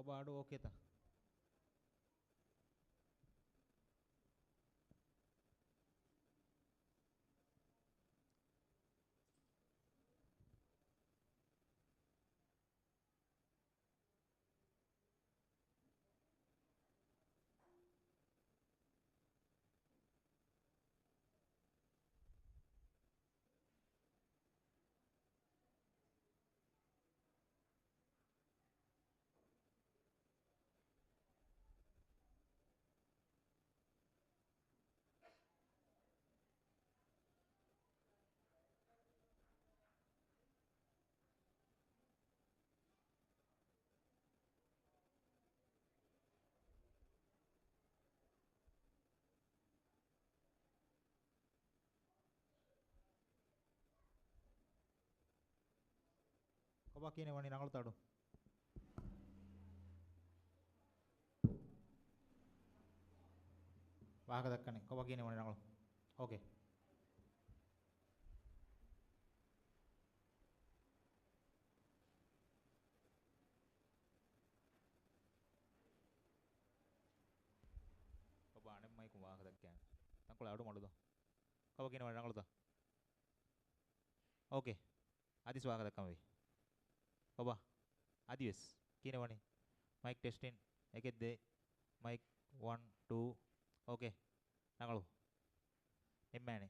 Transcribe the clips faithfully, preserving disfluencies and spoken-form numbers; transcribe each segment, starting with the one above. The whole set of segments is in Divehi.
ކޮބާ އަޑު އޯކޭތަ؟ ކޮބާ ކިހިނެއް ވަނީ ރަނގަޅުތަ އަޑު؟ ވާހަކަ ދައްކަނީ. ކޮބާ ކިހިނެއް ވަނީ ރަނގަޅު؟ އޯކޭ. ކޮބާ އަނެއް މައިކުން ވާހަކަ ދައްކައި. ތަންކޮޅެއް އަޑު މަޑުދޯ. ކޮބާ ކިހިނެއް ވަނީ ރަނގަޅުތަ؟ އޯކޭ. އަދިސް ވާހަކަ ދައްކަމެވި. ކޮބާ؟ އަދިވެސް. ކިހިނެއް ވަނީ؟ މައިކް ޓެސްޓިން. އެކެއް ދޭ. މައިކް ވަން، ޓޫ. އޯކޭ. ރަނގަޅު. ނިންމާނެ.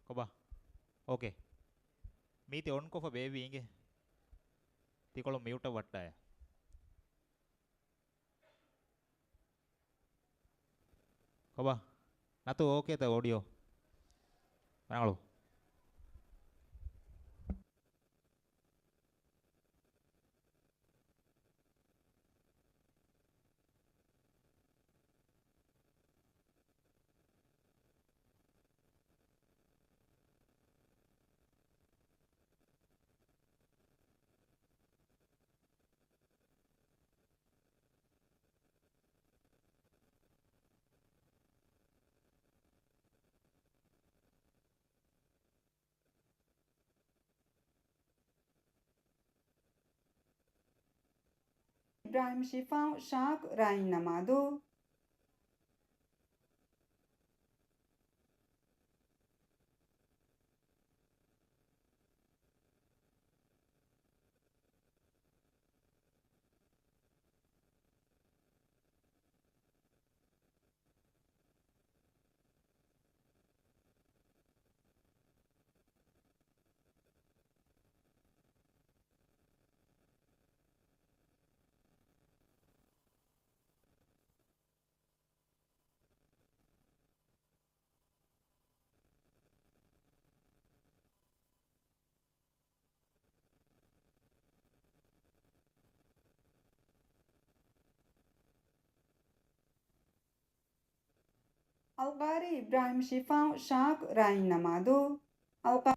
ކޮބާ؟ އޯކޭ. މީތި އޮން ކޮށްފަ ބޭއްވި އިނގޭ. ތިކޮޅު މިއުޓަށް ވައްޓާޔަ. ކޮބާ؟ ނަތު އޯކޭތަ އޮޑިއޯ؟ ރަނގަޅު. އިބްރާހިމް ޝިފާއު ޝާކް ރާއިން ނަމާދު. އަލްޤާރީ އިބްރާހިމް ޝިފާއު ޝާކް ރާއިން ނަމާދު. އަލްޤާ-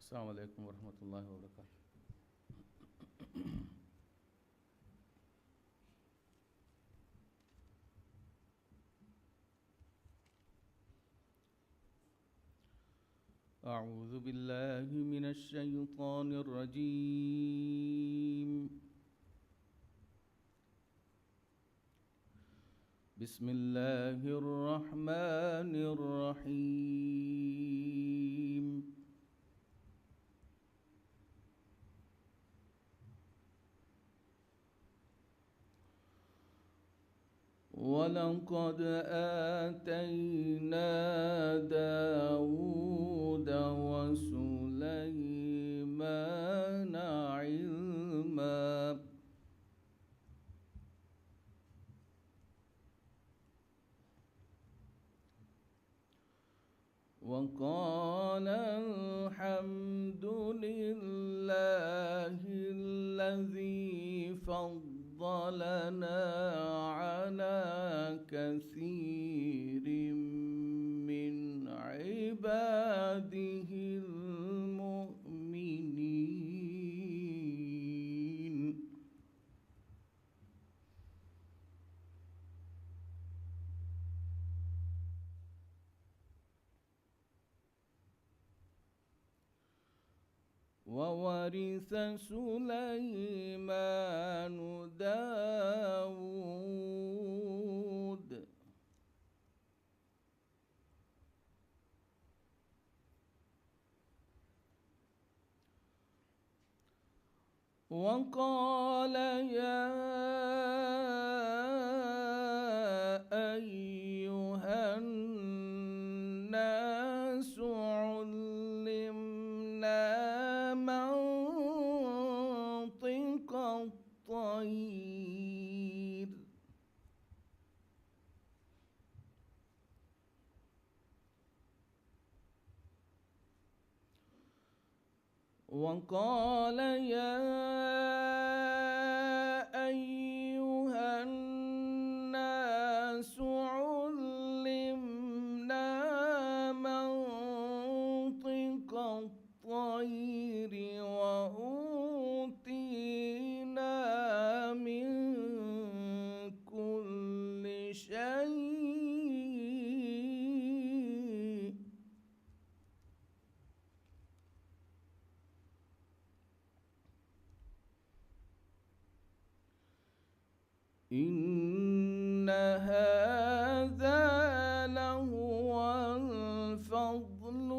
السلام عليكم ورحمة الله وبركاته. أعوذ بالله من الشيطان الرجيم. بسم الله الرحمن الرحيم. ولقد آتينا داود وسليمان علما. وقال الحمد لله الذي فضلنا على كثير من عباده المؤمنين. وورث سليمان داود. وقال يا أيها الناس علمنا منطق الطير. وقال يا أيها الناس علمنا منطق الطير وأوتينا من كل شيء. إن هذا لهو الفضل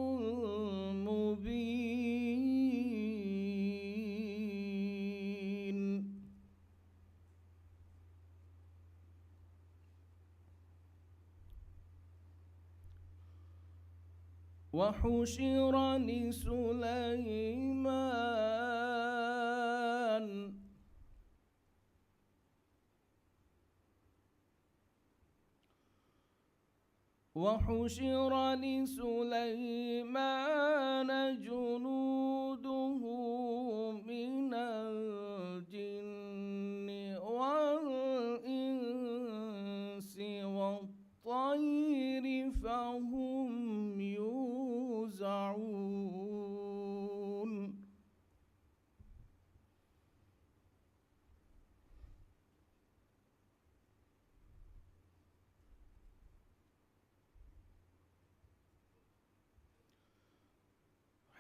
المبين. وحشر لسليمان وحشر لسليمان جنوده من الجن والإنس والطير فهم يوزعون.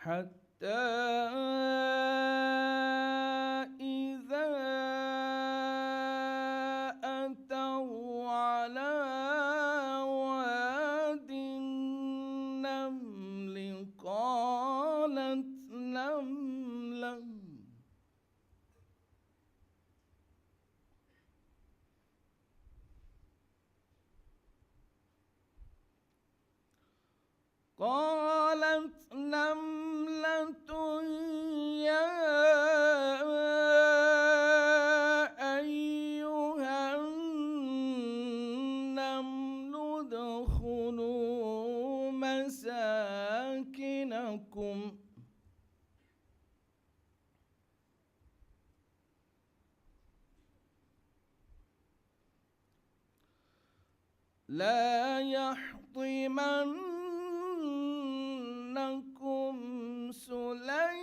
حتى إذا أتوا على واد النمل قالت نملة قالت نملة يا أيها النمل ادخلوا مساكنكم لا يحطمنكم سُلَيْمَانَ.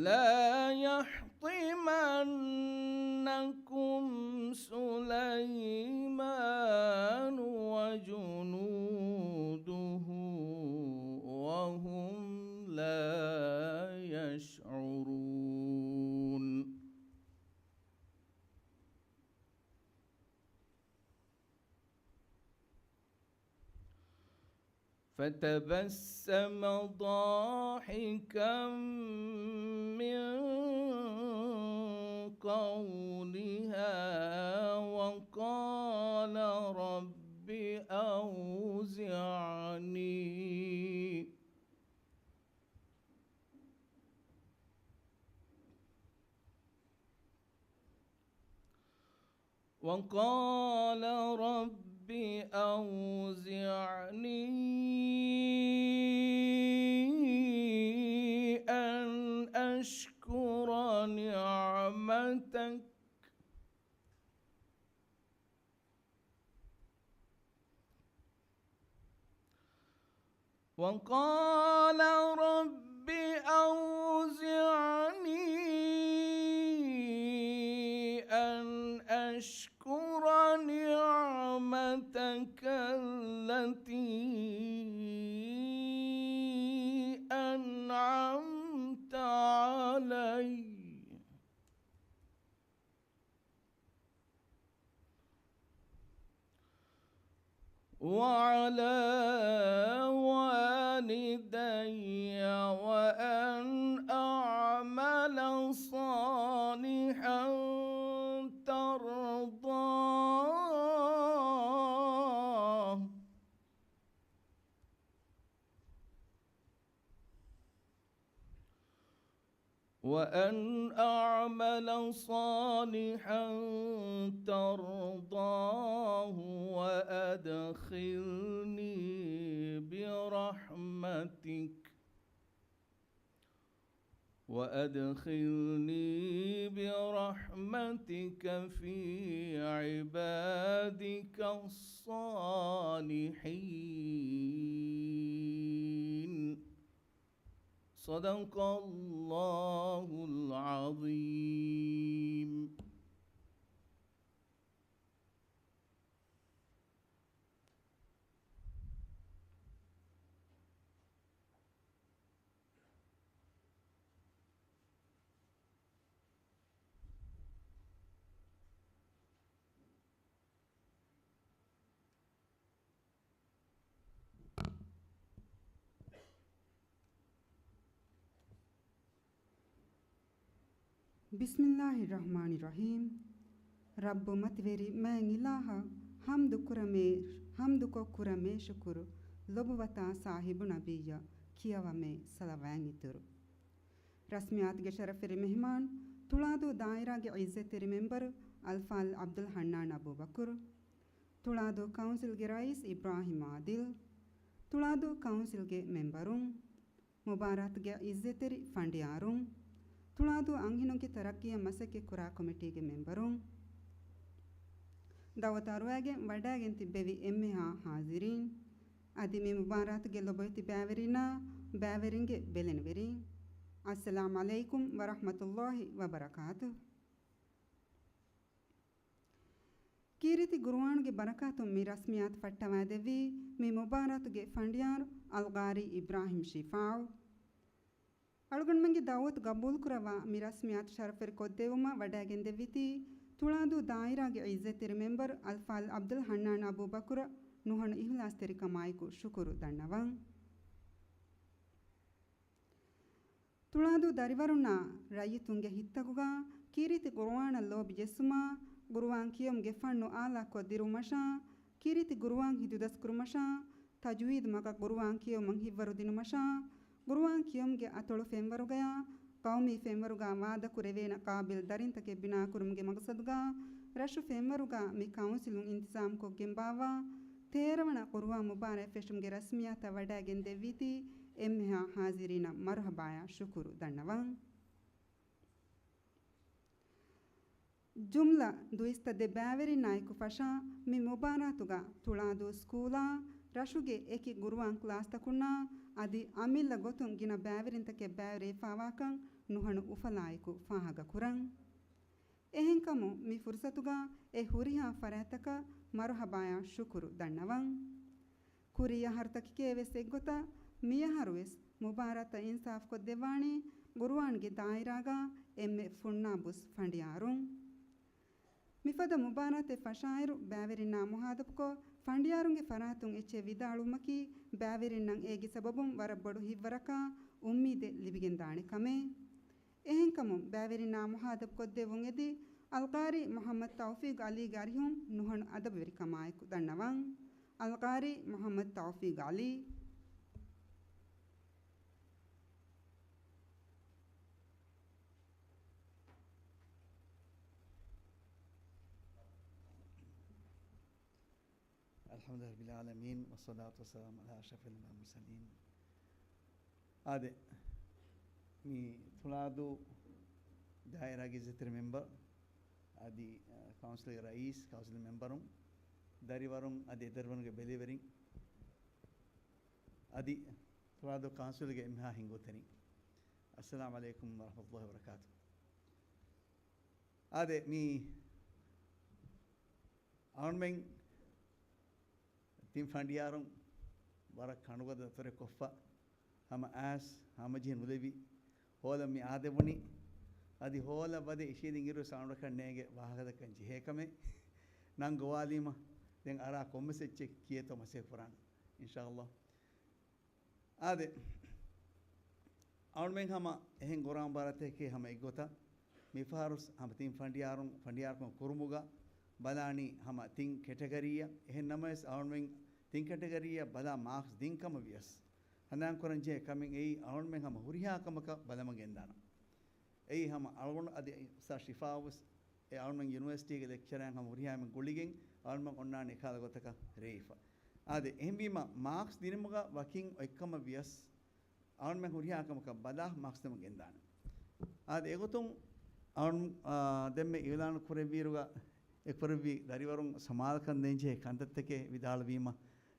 لَا يَحْطِمَنَّكُمْ سُلَيْمَانُ وَجُنُودُهُ وَهُمْ لَا يَشْعُرُونَ. فَتَبَسَّمَ ضَاحِكًا مِنْ قَوْلِهَا وَقَالَ رَبِّ أَوْزِعْنِي وَقَالَ رَبِّ أَوْزِعْنِي أَنْ أَشْكُرَ نِعْمَتَكَ وَقَالَ رَبِّ أَوْزِعْنِي أَنْ أَشْكُرَ نِعْمَتَكَ الَّتِي أَنْعَمْتَ عَلَيَّ وَعَلَى وَالِدَيَّ وَأَنْ أَعْمَلَ صَالِحًا تَرْضَاهُ وَأَنْ أَعْمَلَ صَالِحًا تَرْضَاهُ وَأَدْخِلْنِي بِرَحْمَتِكَ، وَأَدْخِلْنِي بِرَحْمَتِكَ فِي عِبَادِكَ الصَّالِحِينَ. صدق الله العظيم. بسم الله الرحمن الرحيم. ރައްބު މަތިވެރި މާތް އިލާހަށް ޙަމްދު ކުރަމޭ، ޙަމްދުކޮށް ކުރަމޭ ޝުކުރު، ލޮބުވަތާ ޞާޙިބު ނަބިއްޔަށް ކިޔަވަމޭ ޞަލަވާތް އިތުރު. ރަސްމިއްޔާތުގެ ޝަރަފްވެރި މެހެމާން، ތުޅާދޫ ދާއިރާގެ ޢިއްޒަތްތެރި މެމްބަރު އަލްފާޟިލް ޢަބްދުލް ޙަންނާން އަބޫބަކުރު، ތުޅާދޫ ކައުންސިލްގެ ރައީސް އިބްރާހިމް ޢާދިލް، ތުޅާދޫ ކައުންސިލްގެ މެމްބަރުން، މުބާރާތުގެ ޢިއްޒަތްތެރި ފަނޑިޔާރުން، ތުޅާދޫ އަންހެނުންގެ ތަރައްޤީއަށް މަސައްކަތްކުރާ ކޮމިޓީގެ މެމްބަރުން، ދަޢުވަތު އަރުވައިގެން ވަޑައިގެން ތިއްބެވި އެންމެހާ ޙާޟިރީން، އަދި މި މުބާރާތުގެ ލޮބުވެތި ބައިވެރިންނާ ބައިވެރިންގެ ބެލެނިވެރިން، އައްސަލާމް ޢަލައިކުމް ވަރަޙްމަތުﷲ ވަބަރަކާތުހު. ކީރިތި ޤުރުއާނުގެ ބަރަކާތުން މި ރަސްމިއްޔާތު ފައްޓަވައިދެއްވީ، މި މުބާރާތުގެ ފަނޑިޔާރު އަލްޤާރީ އިބްރާހިމް ޝިފާޢު. އަޅުގަނޑުމެންގެ ދަޢުވަތު ޤަބޫލުކުރައްވާ މި ރަސްމިއްޔާތު ޝަރަފްވެރިކޮށްދެއްވުމަށް ވަޑައިގެންދެއްވީތީ، ތުޅާދޫ ދާއިރާގެ ޢިއްޒަތްތެރި މެމްބަރު އަލްފާޟިލް ޢަބްދުލް ޙަންނާން އަބޫބަކުރަށް ނުހަނު އިޚްލާޞްތެރިކަމާއެކު ޝުކުރު ދަންނަވަން. ތުޅާދޫ ދަރިވަރުންނާ ރައްޔިތުންގެ ހިތްތަކުގަ ކީރިތި ޤުރުއާނަށް ލޯބި ޖެއްސުމާ، ޤުރުއާން ކިޔުމުގެ ފަންނު އާލާކޮށް ދިރުވުމަށާ، ކީރިތި ޤުރުއާން ހިތުދަސްކުރުމަށާ، ތަޖްވީދު މަގަށް ޤުރުއާން ކިޔެވުމަށް ހިތްވަރު ދިނުމަށާ، ޤުރުއާން ކިޔުމުގެ އަތޮޅު ފެންވަރުގަޔާ، ޤައުމީ ފެންވަރުގަ ވާދަކުރެވޭނެ ޤާބިލް ދަރިންތަކެއް ބިނާކުރުމުގެ މަޤްޞަދުގަ، ރަށު ފެންވަރުގަ މި ކައުންސިލުން އިންތިޒާމްކޮށްގެން ބާއްވާ، ތޭރަވަނަ ޤުރުއާން މުބާރާތް ފެށުމުގެ ރަސްމިއްޔާތަށް ވަޑައިގެން ދެއްވީތީ، އެންމެހާ ހާޒިރީނަށް މަރުހަބާޔާ ޝުކުރު ދަންނަވަން. ޖުމްލަ ދުއިސައްތަ ދެ ބައިވެރިންނާއެކު ފަށާ މި މުބާރާތުގަ ތުޅާދޫ ސްކޫލާ، ރަށުގެ އެކި ގުރުއާން ކްލާސްތަކުންނާ އަދި އަމިއްލަ ގޮތުން ގިނަ ބައިވެރިންތަކެއް ބައިވެރިވެފާވާކަން ނުހަނު އުފަލާއެކު ފާހަގަކުރަން. އެހެންކަމުން މި ފުރުސަތުގަ އެ ހުރިހާ ފަރާތްތަކަށް މަރުހަބާޔާ ޝުކުރު ދަންނަވަން. ކުރީ އަހަރުތަކެކޭ ވެސް އެއްގޮތަށް މިއަހަރު ވެސް މުބާރާތަށް އިންސާފުކޮށްދެއްވާނީ ގުރުއާންގެ ދާއިރާގަ އެންމެ ފުންނާބުސް ފަނޑިޔާރުން. މިފަދަ މުބާރާތެއް ފަށާއިރު ބައިވެރިންނާ މުހާދަބުކޮށް، ފަނޑިޔާރުންގެ ފަރާތުން އެއްޗެއް ވިދާޅުވުމަކީ ބައިވެރިންނަށް އޭގެ ސަބަބުން ވަރަށް ބޮޑު ހިތްވަރަކާ އުއްމީދެއް ލިބިގެންދާނެ ކަމެއް. އެހެންކަމުން ބައިވެރިންނާ މުހާދަބުކޮށްދެއްވުން އެދި އަލްޤާރީ މުޙައްމަދު ތައުފީޤު ޢަލީގެ އަރިހުން ނުހަނު އަދަބުވެރިކަމާއެކު ދަންނަވަން. އަލްޤާރީ މުޙައްމަދު ތައުފީޤު ޢަލީ. الحمد لله رب العالمين، والصلاة والسلام على أشرف الأنبياء والمرسلين. އާދެ، މި ތުޅާދޫ ދާއިރާގެ އިއްޒަތްތެރި މެމްބަރު، އަދި، އަ، ކައުންސިލްގެ ރައީސް، ކައުންސިލް މެމްބަރުން، ދަރިވަރުން، އަދި އެ ދަރިވަރުންގެ ބެލެވެރިން، އަދި ތުޅާދޫ ކައުންސިލްގެ އެންމެހާ ހިނގުތެރިން، އައްސަލާމު ޢަލައިކުމް ވަރަޙްމަތުﷲި ވަބަރަކާތު. އާދެ، މި އަޅުމެން ތިން ފަނޑިޔާރުން ވަރަށް ކަނޑުގަދަ ދަތުރެއް ކޮށްފަ، ހަމަ އައިސް ހަމަޖެހި ނުލެވި، ހޯލަން މި އާދެވުނީ. އަދި ހޯލަ ވަދެ އިށީދިން އިރު ސާންޑަކަށް ނޭނގެ ވާހަކަދައްކަން ޖެހޭ ކަމެއް ނަން ގޮވާލީމަ، ދެން އަރާ ކޮންމެސް އެއްޗެއް ކިޔޭތޯ މަސޭ ކުރާނަ، އިންޝާﷲ. އާދެ، އަޅުމެން ހަމަ އެހެން ގުރުއާން ބާރަތަކެއް ހަމަ އެއްގޮތަށް މިފަހަރު ހަމަ ތިން ފަނޑިޔާރުން ފަނޑިޔާރުކަން ކުރުމުގަ ބަލާނީ ހަމަ ތިން ކެޓަގަރީއަށް. އެހެން ނަމަވެސް އަޅުމެން ތިން ކެޓަގަރީއަށް ބަލާ މާކްސް ދިން ކަމަށް ވިޔަސް، ހަނދާން ކުރަން ޖެހޭ ކަމެއް އެއީ އަޅުމެން ހަމަ ހުރިހާ ކަމަކަށް ބަލަމަ ގެންދާނަން. އެއީ ހަމަ އަޅުގަނޑު އަދި އުސްތާޛް ޝިފާވުސް އެ އަޅުމެން ޔުނިވަރސިޓީގެ ލެކްޗަރަރުން ހަމަ ހުރިހާ އެންމެން ގުޅިގެން އަޅުމެން އޮންނާނެ އެކާލަ ގޮތަކަށް ރޭވިފަ. އާދެ، އެހެންވީމަ މާކްސް ދިނުމުގަ ވަކިން އޮތްކަމަށް ވިޔަސް، އަޅުމެން ހުރިހާ ކަމަކަށް ބަލާ މާކްސް ދެމުން ގެންދާނެ. އާދެ، އެގޮތުން އަޅު-، އާ، ދެންމެ އިޢުލާނު ކުރެއްވިއިރުގަ އެކުރެއްވި ދަރިވަރުން ސަމާލުކަން ދޭންޖެހޭ ކަންތައްތަކެއް ވިދާޅުވީމަ،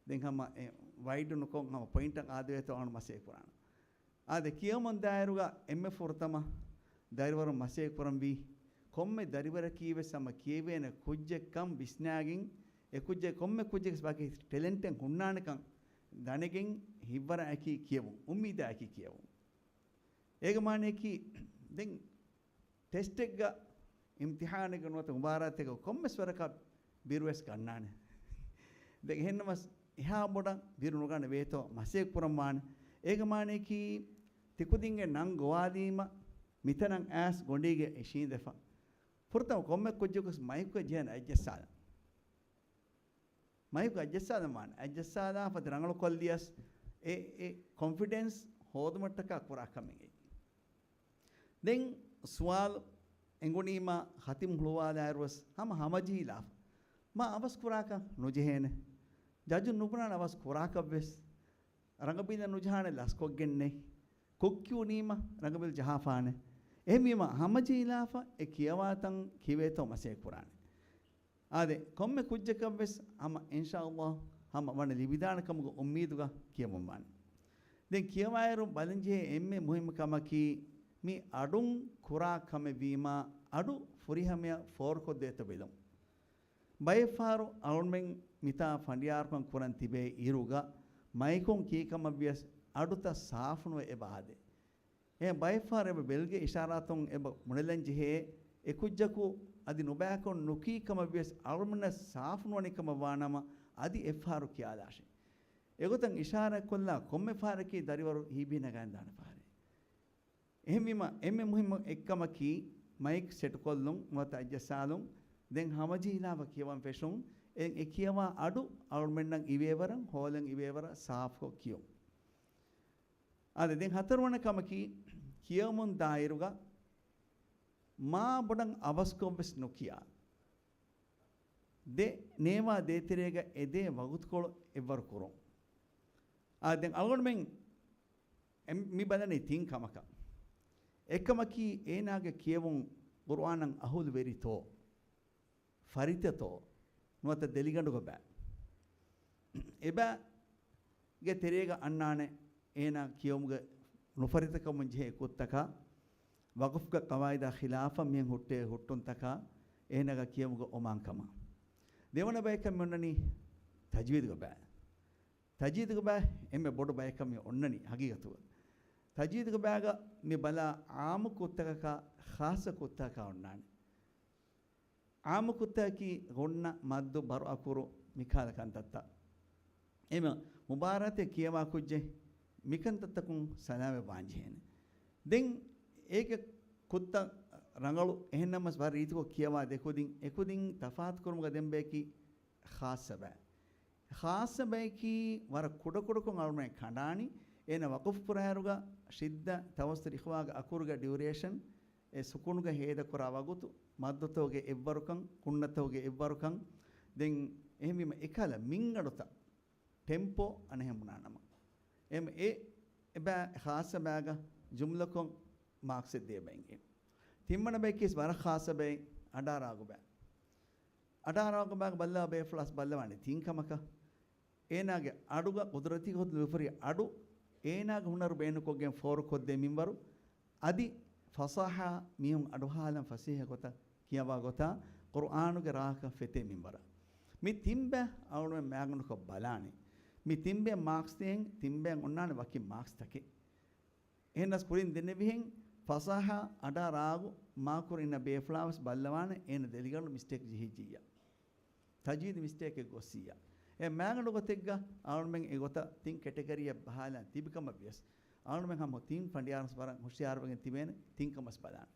ދެން ހަމަ އެ ވައިޑް ނުކޮށް ހަމަ ޕޮއިންޓަށް އާދެވޭތޯ އަޅުން މަސޭ ކުރާނަ. އާދެ، ކިޔަމުން ދާއިރުގަ އެންމެ ފުރަތަމަ ދަރިވަރުން މަސޭ ކުރަންވީ، ކޮންމެ ދަރިވަރަކީ ވެސް ހަމަ ކިޔެވޭނެ ކުއްޖެއްކަން ވިސްނާގެން، އެ ކުއްޖެއް ކޮންމެ ކުއްޖެއްގެ ވެސް ވަކި ޓެލެންޓެއް ހުންނާނެކަން ދަނެގެން ހިތްވަރާއެކީ ކިޔެވުން، އުއްމީދާއެކީ ކިޔެވުން. އޭގެ މާނަޔަކީ، ދެން ޓެސްޓެއްގަ، އިމްތިޙާނެއްގަ ނުވަތަ މުބާރާތެއްގަ ކޮންމެސް ވަރަކަށް ބިރުވެސް ގަންނާނެ. ދެން އެހެންނަމަސް އެހާ ބޮޑަށް ބިރު ނުގަނެވޭތޯ މަސޭ ކުރަން ވާނެ. އޭގެ މާނަޔަކީ ތިކުދިންގެ ނަން ގޮވާލީމަ މިތަނަށް އައިސް ގޮނޑީގެ އިށީނދެފަ. ފުރަތަމަ ކޮންމެ ކުއްޖަކުސް މައިކުގެ ޖެހޭނެ އަތްޖައްސާލަން. މައިކު އަތްޖައްސާލަން ވާނެ. އަތްޖައްސާލާފަ ރަނގަޅު ކޮށްލިޔަސް އެ، އެ ކޮންފިޑެންސް ހޯދުމަށްޓަކާ ކުރާ ކަމެއް އެއީ. ދެން ސުވާލު އެނގުނީމާ ހަތިމް ހުޅުވާލާއިރުވެސް ހަމަ ހަމަޖެހިލާފަ. މާ އަވަސް ކުރާކަށް ނުޖެހޭނެ. ޖަޖުން ނުބުނާނެ އަވަސް ކުރާކަށްވެސް. ރަނގަބީލަށް ނުޖަހާނެ ލަސްކޮށްގެންނެއް. ކުއްކި އުނީމަ ރަނގަބީލު ޖަހާފާނެ. އެހެންވީމަ ހަމަޖެހިލާފަ އެ ކިޔަވާތަން ކިޔެވޭތޯ މަސޭ ކުރާނެ. އާދެ، ކޮންމެ ކުއްޖަކަށްވެސް ހަމަ އިންޝާﷲ ހަމަ ވަނަ ލިބިދާނެ ކަމުގެ އުއްމީދުގަ ކިޔަވަން ވާނެ. ދެން ކިޔަވާއިރު ބަލަންޖެހޭ އެންމެ މުހިއްމު ކަމަކީ، މި އަޑުން ކުރާ ކަމެއް ވީމާ، އަޑު ފުރިހަމަޔަށް ފޯރުކޮށްދޭތޯ ބެލުން. ބައެއްފަހަރު އަޅުމެން މިތާ ފަނޑިޔާރުކަން ކުރަން ތިބޭ އިރުގަ، މައިކުން ކީކަމަށްވިޔަސް އަޑުތައް ސާފުނުވެ އެބަ އާދޭ. އެހެން ބައެއްފަހަރު އެބަ ބެލްގެ އިޝާރާތުން އެބަ ބުނެލަން ޖެހޭ، އެކުއްޖަކު އަދި ނުބައިކޮށް ނުކީ ކަމަށް ވިޔަސް އަޅުމެންނަށް ސާފުނުވަނި ކަމަށް ވާނަމަ، އަދި އެއްފަހަރު ކިޔާލާށޭ. އެގޮތަށް އިޝާރާތްކޮށްލާ ކޮންމެ ފަހަރަކީ ދަރިވަރު ހީބީ ނަގާންދާނެ ފަހަރެއް. އެހެންވީމަ، އެންމެ މުހިއްމު އެއްކަމަކީ، މައިކް ސެޓުކޮށްލުން ނުވަތަ އަތްޖައްސާލުން، ދެން ހަމަޖެހިލާފަ ކިޔަވަން ފެށުން، އެ ކިޔަވާ އަޑު އަޅުމެންނަށް އިވޭވަރަށް، ހޯލަން އިވޭވަރަށް ސާފުކޮށް ކިޔުން. އާދެ، ދެން ހަތަރުވަނަ ކަމަކީ، ކިޔަވަމުން ދާއިރުގަ މާ ބޮޑަށް އަވަސްކޮށްވެސް ނުކިޔާ، ދެ ނޭވާ ދޭތެރޭގަ އެދޭ ވަގުތުކޮޅު އެއްވަރު ކުރުން. އާދެ، ދެން އަޅުގަނޑުމެން އެ-، މި ބަލަނީ ތިން ކަމަކަށް. އެއްކަމަކީ އޭނާގެ ކިޔެވުން ޤުރުއާނަށް އަހުލުވެރިތޯ، ފަރިތަތޯ، ނުވަތަ ދެލިގަނޑުގަ ބައި. އެބައިގެ ތެރޭގަ އަންނާނެ އޭނާ ކިޔެވުމުގެ ނުފަރިތަކަމުން ޖެހޭ ކުށްތަކާ، ވަޤުފްގެ ޤަވާއިދާ ޚިލާފަށް މިހެން ހުއްޓޭ ހުއްޓުންތަކާ، އޭނާގެ ކިޔެވުމުގެ އޮމާންކަމާ. ދެވަނަ ބަޔަކަށް މި އޮންނަނީ ތަޖްވީދުގެ ބައި. ތަޖްވީދުގެ ބައި އެންމެ ބޮޑު ބަޔަކަށް މި އޮންނަނީ ހަގީގަތުގަ. ތަޖްވީދުގެ ބައިގަ މި ބަލާ ޢާއްމު ކުށްތަކަކާ ޚާއްޞަ ކުށްތަކަކާ އޮންނާނެ. ޢާއްމު ކުށްތަކަކީ ޣުންނަ، މައްދު، ބަރު އަކުރު މިކަހަލަ ކަންތައްތައް. އެމަ މުބާރާތެއް ކިޔަވާ ކުއްޖެއް މިކަންތައްތަކުން ސަލާމަތް ވާންޖެހޭނެ. ދެން އޭގެ ކުށްތައް ރަނގަޅު، އެހެންނަމަސް ވަރަށް ރީތިކޮށް ކިޔަވާ ދެ ކުދިން، އެ ކުދިން ތަފާތުކުރުމުގަ ދެން ބަޔަކީ ޚާއްޞަ ބައި. ޚާއްޞަ ބަޔަކީ ވަރަށް ކުޑަކުޑަކޮށް އަޅުމެން ކަނޑާނީ، އޭނަ ވަޤުފް ކުރާއިރުގަ ޝިއްދަ، ތަވައްސުލް، އިޚްފާގެ އަކުރުގެ ޑިއުރޭޝަން، އެ ސުކޫނުގަ ހޭދަކުރާ ވަގުތު، މައްދުތަކުގެ އެއްވަރުކަން، ކުންނަތަކުގެ އެއްވަރުކަން، ދެން އެހެންވީމަ އެކަހަލަ މިންގަނޑުތައް، ޓެމްޕޯ އަނެއްހެން ބުނާނަމަ. އެމަ އެ، އެބައި ޚާއްޞަ ބައިގަ ޖުމްލަކޮށް މާކްސް ދޭ ބައިން. ތިންވަނަ ބަޔަކީ ވަރަށް ޚާއްޞަ ބައި، އަޑާރާގު ބައި. އަޑާރާގު ބައިގަ ބައްލަވާ ބޭފުޅާސް ބައްލަވާނެ ތިން ކަމަކަށް. އޭނާގެ އަޑުގަ ޤުދުރަތީ ހޯދުން ލިބިފައި އަޑު، އޭނާގެ ހުނަރު ބޭނުންކޮށްގެން ފޯރުކޮށްދޭ މިންވަރު، އަދި ފަސާހާ މީހުން އަޑުހާލަން ފަސޭހަ ގޮތަށް ކިޔަވާ ގޮތާ ޤުރުއާނުގެ ރާހަކަށް ފެތޭ މިންވަރަށް. މި ތިން ބައި އަޅުގަނޑުމެން މައިގަނޑުކޮށް ބަލާނެ. މި ތިން ބައި މާކްސް ދޭން، ތިން ބައި އޮންނާނެ ވަކި މާކްސް ތަކެއް. އެހެންނަސް ކުރިން ދެންނެވިހެން ފަސާހާ އަޑާ ރާގު މާކުރި އިންނަ ބޭފުޅާވެސް ބައްލަވާނެ އޭނަ ދެލިގަނޑު މިސްޓޭކް ޖެހިއްޖިއްޔާ. ތަޖްވީދު މިސްޓޭކެއް ގޮއްސިއްޔާ. އެ މައިގަނޑު ގޮތެއްގަ އަޅުމެން އެ ގޮތަށް ތިން ކެޓަގަރީއަށް ބަހާލަން ތިބި ކަމަށް ވިޔަސް، އަޅުމެން ހަމަ ތިން ފަނޑިޔާރުން ވަރަށް ހުޝިޔާރުވެގެން ތިބޭނެ ތިން ކަމަސް ބަލާނެ.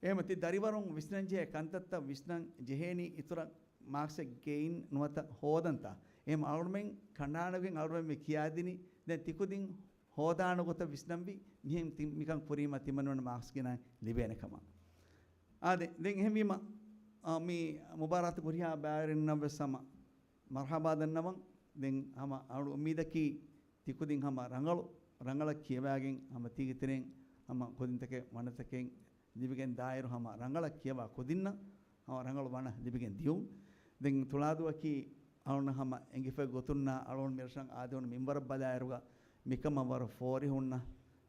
އެހެމަ ތި ދަރިވަރުން ވިސްނަންޖެހޭ ކަންތައްތައް ވިސްނަން ޖެހޭނީ އިތުރަށް މާކްސެއް ގެއިން ނުވަތަ ހޯދަންތަ؟ އެހެމަ އަޅުމެން ކަނޑާނަގެން އަޅުމެން މި ކިޔާދިނީ ދެން ތިކުދިން ހޯދާނެ ގޮތަށް ވިސްނަންވީ މިހެން ތި މިކަން ކުރީމަ ތިމަންވަނަ މާކްސް ގިނަ ލިބޭނެ ކަމަށް. އާދެ، ދެން އެހެންވީމަ، އާ، މި މުބާރާތު ކުރިހާ ބައިވެރިންނަށް ވެސް ހަމަ މަރްހަބާ ދަންނަވަން. ދެން ހަމަ އަޅު އުއްމީދަކީ ތިކުދިން ހަމަ ރަނގަޅު، ރަނގަޅަށް ކިޔަވާގެން ހަމަ ތީގެ ތެރެއިން ހަމަ ކުދިންތަކެއް ވަނަތަކެއް ލިބިގެން ދާއިރު ހަމަ ރަނގަޅަށް ކިޔަވާ ކުދިންނަށް ހަމަ ރަނގަޅު ވަނަ ލިބިގެން ދިޔުން. ދެން ތުޅާދުއަކީ އަޅުން ހަމަ އެނގިފައި ގޮތުންނާ އަޅުން މިރަށަށް އާދެވުނު މިންވަރަށް ބަލާއިރުގަ މިކަމަށް ވަރަށް ފޯރިހުންނަ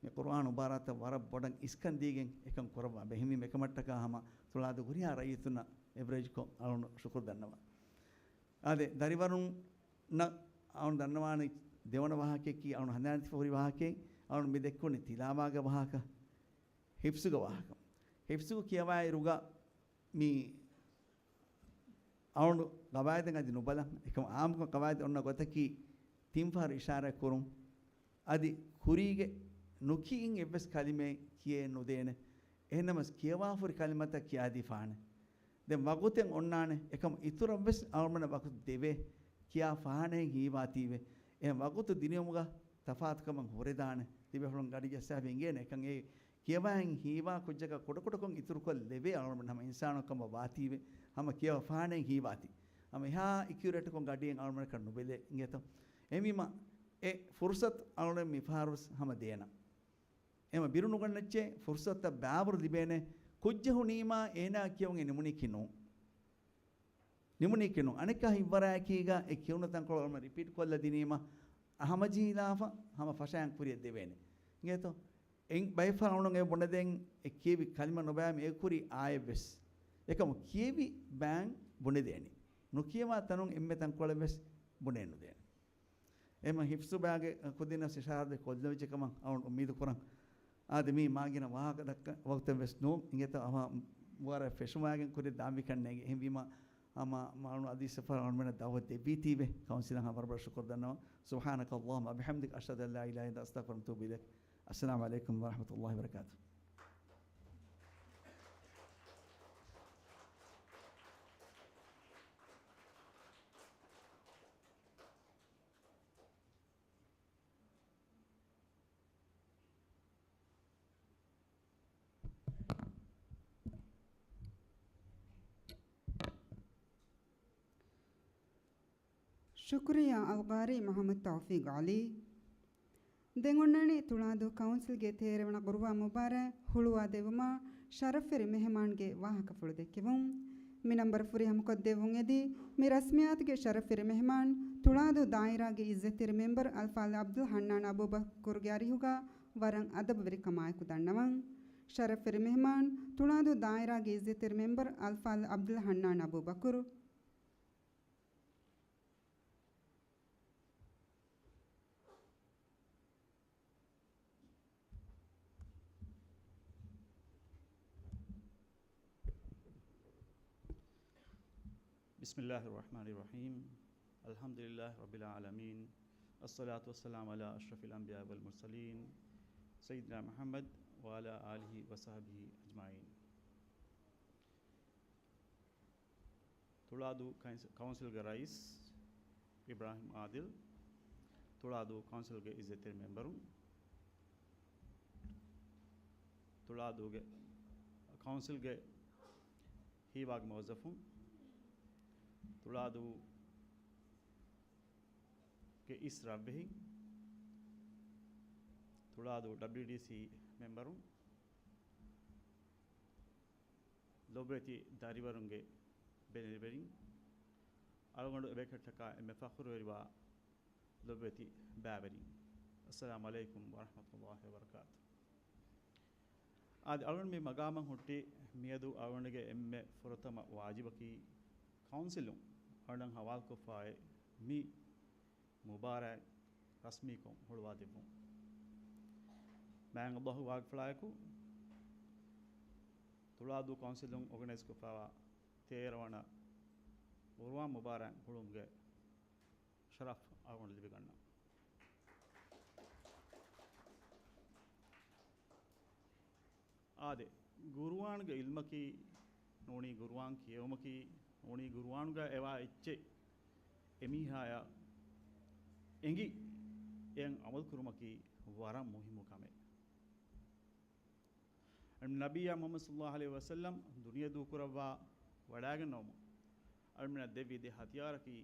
މި ޤުރުއާން މުބާރާތަށް ވަރަށް ބޮޑަށް އިސްކަން ދީގެން އެކަން ކުރައްވާ ބެހެންވީމަ އެކަމަށްޓަކާ ހަމަ ތުޅާދު ހުރިހާ ރައްޔިތުންނަށް އެވްރެޖްކޮށް އަޅުން ޝުކުރު ދަންނަވާ. އާދެ، ދަރިވަރުންނަށް އަޅުން ދަންނަވާނެ ދެވަނަ ވާހަކައަކީ އަޅުން ހަނދާންތިފަ ހުރި ވާހަކައެއް. އަޅުން މި ދެއްކުނީ ތިލާވާގެ ވާހަކަ، ހިފްޒުގެ ވާހަކަ. ހިފްޒު ކިޔަވާއިރުގަ މި އަޅުން ގަވާއިދަށް އަދި ނުބަލަން. އެކަމަ އާއްމުކޮށް ގަވާއިދު އޮންނަ ގޮތަކީ ތިންފަހަރު އިޝާރާތް ކުރުން. އަދި ކުރީގެ ނުކިޔިން އެއްވެސް ކަލިމައެއް ކިޔެ ނުދޭނެ. އެހެންނަމަސް ކިޔަވާފަހުރި ކަލިމަތައް ކިޔާދީ ފާނެ. ދެން ވަގުތެއް އޮންނާނެ. އެކަމަ އިތުރަށްވެސް އަޅުމެންނަށް ވަގުތު ދެވޭ. ކިޔާ ފާނެހެން ހީވާތީވެ. އެ ވަގުތު ދިނިއުމުގަ ތަފާތުކަމަށް ހުރެދާނެ. ތިބޭފުޅުން ގަޑި ޖައްސާފަ އިނގޭނެ. އެކަން އެ ކިޔަވާހެން ހީވާ ކުއްޖަކަށް ކުޑަކުޑަކޮށް އިތުރުކޮށް ލެވޭ އަޅުމެން ހަމަ އިންސާނު ކަމަށް ވާތީވެ. ހަމަ ކިޔަވާ ފާނެހެން ހީވާތީ. ހަމަ އެހާ އިކިއުރޭޓްކޮށް ގަޑިއެއް އަޅުމެންނަކަށް ނުބެލޭ އިނގޭތޯ. އެހެންވީމަ އެ ފުރުސަތު އަޅުމެން މިފަހަރުވެސް ހަމަ ދޭނަން. އެމަ ބިރު ނުގަންނައްޗޭ ފުރުސަތަށް ބާވަރު ލިބޭނެ. ކުއްޖެއް ހުނީމާ އޭނާ ކިޔަވަން އެ ނިމުނީކީ ނޫން. ނިމުނީކީ ނޫން. އަނެއްކާ ހިތްވަރާއެކީގަ އެ ކިޔުނު ތަންކޮޅު އަޅުމެން ރިޕީޓް ކޮށްލަ ދިނީމަ ހަމަޖެހިލާފަ ހަމަ ފަށައިން ކުރިއަށް ދެވޭނެ. އިނގޭތޯ؟ އެން ބައެއް ފަހަރު އަޅުން އެ ބުނެދޭން އެ ކިޔެވި ކަލިމަ ނުބައިމި އެ ކުރީ އާއެއްވެސް. އެކަމު ކިޔެވި ބައިން ބުނެދޭނީ. ނުކިޔަވާ ތަނުން އެންމެ ތަންކޮޅެއްވެސް ބުނެ ނުދޭނެ. އެހެމަ ހިފްޒު ބައިގެ ކުދިންނަށް އިޝާރާތް ކޮށްލެވިއްޖެ ކަމަށް އަޅުން އުއްމީދު ކުރަން. އާދެ، މީ މާގިނަ ވާހަކަ ދައްކަން ވަގުތެއް ވެސް ނޫން. އިނގޭތޯ އަވަހަށް ވަރަށް ފެށުމާގެން ކުރި ދާންވީ ކަންނޭނގެ. އެހެންވީމަ ހަމަ މާނު އަދި ސަފަރ އަޅުމެންނަށް ދައުވަތު ދެއްވީތީވެ. ކައުންސިލަށް ހަމަ ވަރަށް ވަރަށް ޝުކުރު ދަންނަވަން. سبحانك اللهم وبحمدك، أشهد أن لا إله إلا أنت، أستغفرك وأتوب إليك. السلام عليكم ورحمة الله وبركاته. ޝުކުރިއްޔާ އަލްޤާރީ މުޙައްމަދު ތައުފީޤް ޢަލީ. ދެން އޮންނާނީ ތުޅާދޫ ކައުންސިލްގެ ތޭރަ ވަނަ ޤުރުބާން މުބާރާތް ހުޅުވާ ދެއްވުމަށް ޝަރަފްވެރި މެހެމާންގެ ވާހަކަފުޅު ދެއްކެވުން. މި ނަންބަރު ފުރިހަމަކޮށްދެއްވުން އެދި، މި ރަސްމިއްޔާތުގެ ޝަރަފްވެރި މެހެމާން ތުޅާދޫ ދާއިރާގެ އިއްޒަތްތެރި މެމްބަރު އަލްފާޟިލް ޢަބްދުލް ޙަންނާން އަބޫބަކުރުގެ އަރިހުގަ ވަރަށް އަދަބުވެރިކަމާއެކު ދަންނަވަން. ޝަރަފްވެރި މެހެމާން ތުޅާދޫ ދާއިރާގެ އިއްޒަތްތެރި މެމްބަރު އަލްފާޟިލް ޢަބްދުލް ޙަންނާން އަބޫބަކުރު. بسم الله الرحمن الرحيم. الحمد لله رب العالمين. الصلاة والسلام على أشرف الأنبياء والمرسلين سيدنا محمد وعلى آله وصحبه أجمعين. ތުޅާދޫ ކައިންސ-، ކައުންސިލްގެ ރައީސް އިބްރާހިމް އާދިލް، ތުޅާދޫ ކައުންސިލްގެ އިއްޒަތްތެރި މެމްބަރުން، ތުޅާދޫގެ ކައުންސިލްގެ ހީވާގި މުވައްޒަފުން، ތުޅާދޫގެ އިސް ރަށްވެހިން، ތުޅާދޫ ޑަބްލިއުޑީސީ މެމްބަރުން، ލޮބުވެތި ދަރިވަރުންގެ ބެލެނިވެރިން، އަޅުގަނޑު އެބޭކަށްޓަކާ އެންމެ ފަޚުރުވެރިވާ ލޮބުވެތި ބައިވެރިން، އައްސަލާމު ޢަލައިކުމް ވަރަޙްމަތުﷲި ވަބަރަކާތު. އާދެ، އަޅުގަނޑު މި މަގާމަށް ހުއްޓި މިއަދު އަޅުގަނޑުގެ އެންމެ ފުރަތަމަ ވާޖިބަކީ ކައުންސިލުން އަޅުގަނޑަށް ހަވާލުކޮށްފައި މި މުބާރާތް ރަސްމީކޮށް ހުޅުވާދެއްވުން. މާތް ﷲ ގެ ވާގިފުޅާއެކު، ތުޅާދޫ ކައުންސިލުން އޯގަނައިޒްކޮށްފައިވާ ތޭރަ ވަނަ ޤުރުއާން މުބާރާތް ހުޅުވުމުގެ ޝަރަފް އަޅުގަނޑު ލިބިގަންނަން. އާދެ، ޤުރުއާންގެ ޢިލްމަކީ ނޫނީ ޤުރުއާން ކިޔެވުމަކީ ނޫނީ ޤުރުއާނުގަ އެވާ އެއްޗެއް އެމީހާޔަށް އެނގި އެއަށް ޢަމަލުކުރުމަކީ ވަރަށް މުހިއްމު ކަމެއް. ނަބިއްޔާ މުޙައްމަދު ޞައްލައްލާހު ޢަލައިހި ވަސައްލަމް ދުނިޔެ ދޫކުރައްވާ ވަޑައިގެންނެވުމުން އަޅުމެންނަށް ދެއްވި ދެ ހަތިޔާރަކީ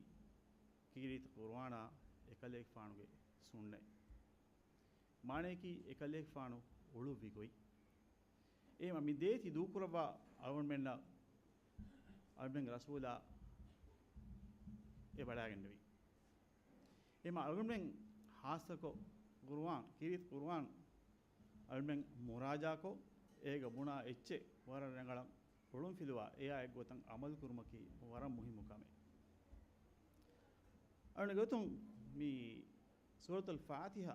ކީރިތި ޤުރުއާނާ އެކަލޭގެފާނުގެ ސުންނަތް. މާނަޔަކީ އެކަލޭގެފާނު އުޅުއްވި ގޮތް. އެހެންވީމަ މި ދޭތި ދޫކުރައްވާ އަޅުމެންނަށް އަޅުމެންގެ ރަސޫލާ އެ ވަޑައިގެންނެވި. އެހެންވީމަ އަޅުމެން ހާއްސަކޮށް ޤުރުއާން، ކީރިތި ޤުރުއާން އަޅުމެން މުރާޖާކޮށް، އޭގަ ބުނާ އެއްޗެއް ވަރަށް ރަނގަޅަށް އޮޅުންފިލުވާ، އެއާ އެއްގޮތަށް ޢަމަލުކުރުމަކީ ވަރަށް މުހިއްމު ކަމެއް. އަޅުގަނޑު ގޮތުން މި ސޫރަތުލް ފާތިޙާ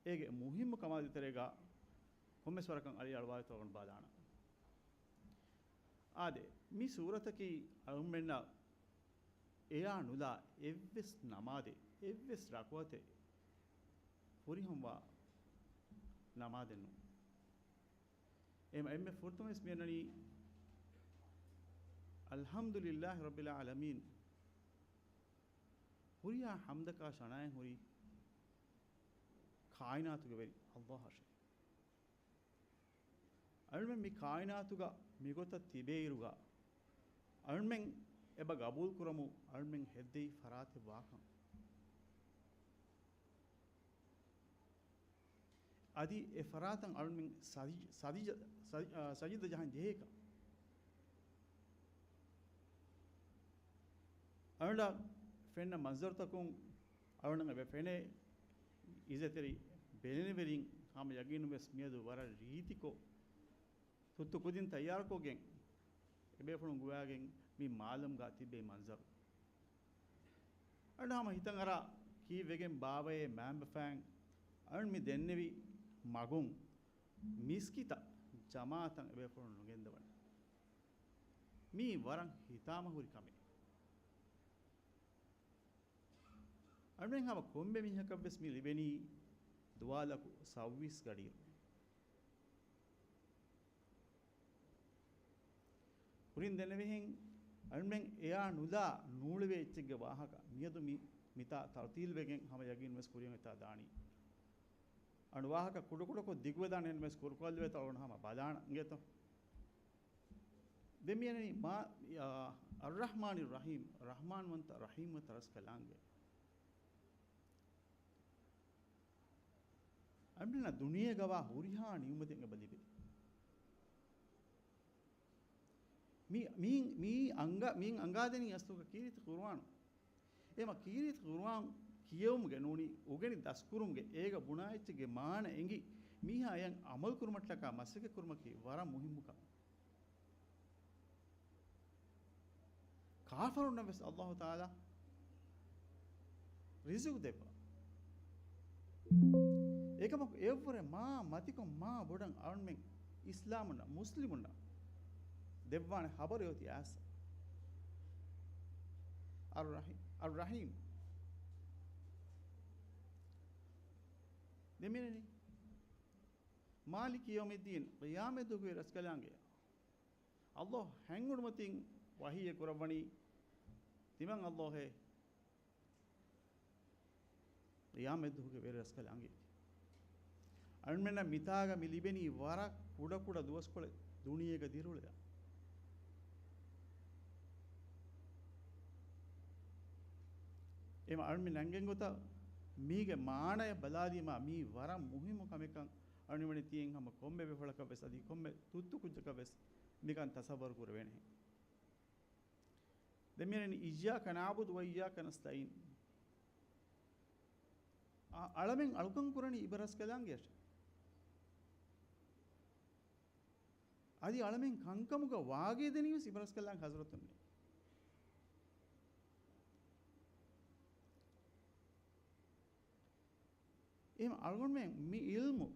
އޭގެ މުހިއްމު ކަމާ ދޭތެރޭގަ ކޮންމެސް ވަރަކަށް އަޅި އަޅުވާލިތޯ ބަލާނަ. އާދެ، މި ސޫރަތަކީ އަޅުމެންނަށް އެޔާ ނުލާ އެއްވެސް ނަމާދެއް، އެއްވެސް ރަކުޢަތެއް ފުރިހަމަވާ ނަމާދެއް ނޫން. އެހެންވީމަ އެންމެ ފުރަތަމަވެސް މިއަންނަނީ، އަލްޙަމްދުލިއްލާހި ރައްބިލް ޢާލަމީން. ހުރިހާ ޙަމްދަކާ ޝަނާއެއް ހުރީ ކާއިނާތުގެ ވެރި ﷲ އަށެވެ. އަޅުމެން މި ކާއިނާތުގަ މިގޮތަށް ތިބޭއިރުގަ، އަޅުމެން އެބަ ގަބޫލުކުރަމުން އަޅުމެން ހެއްދެވި ފަރާތެއް ވާކަން. އަދި އެ ފަރާތަށް އަޅުމެން ސަޖި-، ސަޖި-، ސަޖި-، އާ، ސަޖިދަ ޖަހަން ޖެހޭކަން. އަޅުގަނޑަށް ފެންނަ މަންޒަރުތަކުން އަޅުގަނޑަށް އެބަ ފެނޭ، އިއްޒަތްތެރި ބެލެނިވެރިން ހަމަ ޔަގީނުން ވެސް މިއަދު ވަރަށް ރީތިކޮށް، ތުއްތު ކުދިން ތައްޔާރުކޮށްގެން އެބޭފުޅުން ގޮވާގެން މި މާލަމްގަ ތިބޭ މަންޒަރު. އަޅުގަނޑު ހަމަ ހިތަށް އަރާ ކީއްވެގެން ބާވައޭ މައިންބަފައިން އަޅުގަނޑު މި ދެންނެވި މަގުން މިސްކިތަށް ޖަމާޢަތަށް އެބޭފުޅުން ނުގެންދަވަނީ. މީ ވަރަށް ހިތާމަހުރި ކަމެއް. އަޅުގަނޑު ހަމަ ކޮންމެ މީހަކަށްވެސް މި ލިބެނީ ދުވާލަކު ސައުވީސް ގަޑިއިރު. ކުރިން ދެންނެވިހެން އަޅުމެން އެޔާ ނުލާ ނޫޅެވޭ އެއްޗެއްގެ ވާހަކަ މިއަދު މި، މިތާ ތަރުތީލްވެގެން ހަމަ ޔަގީން ވެސް ކުރިޔަށް އެތާ ދާނީ. އަޅު ވާހަކަ ކުޑަކުޑަކޮށް ދިގުވެދާނެ ވެސް ކުރުކޮށްލެވޭތޯ އަޅުގަނޑު ހަމަ ބަލާނަން އިނގޭތޯ. ދެން މިއަންނަނީ މާ، އާ، އައްރަޙްމާނިއް ރަޙީމް، ރަޙްމާންވަންތަ ރަޙީމްވަންތަ ރަސްކަލާނގެ. އަންނަ ދުނިޔޭގަވާ ހުރިހާ ނިޢުމަތެއް އެބަ ލިބޭ. މި، މީ، މީ އަނގަ-، މީން އަނގާދެނީ އަސްލުގަ ކީރިތި ޤުރުއާނު. އެމަ ކީރިތި ޤުރުއާން ކިޔެވުމުގެ ނޫނީ އުގެނި ދަސްކުރުމުގެ އޭގަ ބުނާ އެއްޗެއްގެ މާނަ އެނގި، މީހާ އެޔަށް ޢަމަލު ކުރުމަށްޓަކާ މަސައްކަތް ކުރުމަކީ ވަރަށް މުހިއްމު ކަމެއް. ކާފަރުންނަށް ވެސް އައްލާހު ތަޢާލާ ރިޒުގު ދެއްވާ. އެކަމަކު އެއަށްވުރެ މާ މަތިކޮށް މާ ބޮޑަށް އަޅުމެން އިސްލާމުންނަށް، މުސްލިމުންނަށް ދެއްވާނެ ޚަބަރު އޮތީ އާސަ. އައްރަޙީ-، އައްރަޙީމް. ދެމިނެނީ. މާލިކި ޔައުމިއްދީން، ޤިޔާމަތްދުވަހުގެ ރަސްކަލާނގެ. އައްލާހު ހަތް އުޑުމަތިން ވަޙީއެއް ކުރައްވަނީ، ތިމަން އައްލާހޭ، ޤިޔާމަތްދުވަހުގެ ވެރި ރަސްކަލާނގެ. އަޅުމެންނަށް މިތާގަ މި ލިބެނީ ވަރަށް ކުޑަކުޑަ ދުވަސްކޮޅެއް ދުނިޔޭގަ ދިރިއުޅެލާ. އެމަ އަޅުމެން ނަންގެން ގޮތަށް މީގެ މާނަޔަށް ބަލާލީމާ މީ ވަރަށް މުހިއްމު ކަމެއްކަން އަޅުމެން ތިޔައިން ހަމަ ކޮންމެ ބޭފުޅަކަށް ވެސް އަދި ކޮންމެ ތުއްތު ކުއްޖަކަށް ވެސް މިކަން ތަޞައްވަރު ކުރެވޭނެހެން. ދެން މިއަންނަނީ އިއްޔާކަ ނަޢުބުދު ވަ އިއްޔާކަ ނަސްތަޢީން. އަ-، އަޅަމެން އަޅުކަން ކުރަނީ އިބަ ރަސްކަލާނގެއަށެ. އަދި އަޅަމެން ކަންކަމުގަ ވާގި ދެނީވެސް އިބަ ރަސްކަލާނގެ ޙަޟްރަތުންނޭ. އެހެން އަޅުގަނޑުމެން މި ޢިލްމު،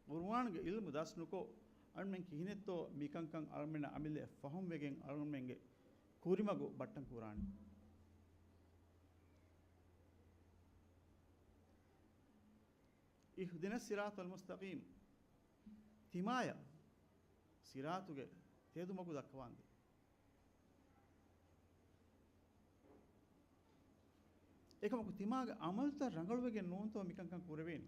ޤުރުއާންގެ ޢިލްމު ދަސް ނުކޮށް، އަޅުމެން ކިހިނެއްތޯ މިކަންކަން އަޅުމެންނަށް އަމިއްލައަށް ފަހުމްވެގެން އަޅުގަނޑުމެންގެ ކުރިމަގު ބައްޓަން ކުރާނީ. اهدنا الصراط المستقيم. ތިމާޔަށް ޞިރާޠުގެ ތެދުމަގު ދައްކަވާންދޭ. އެކަމަކު ތިމާގެ ޢަމަލުތައް ރަނގަޅުވެގެން ނޫންތޯ މިކަންކަން ކުރެވޭނީ؟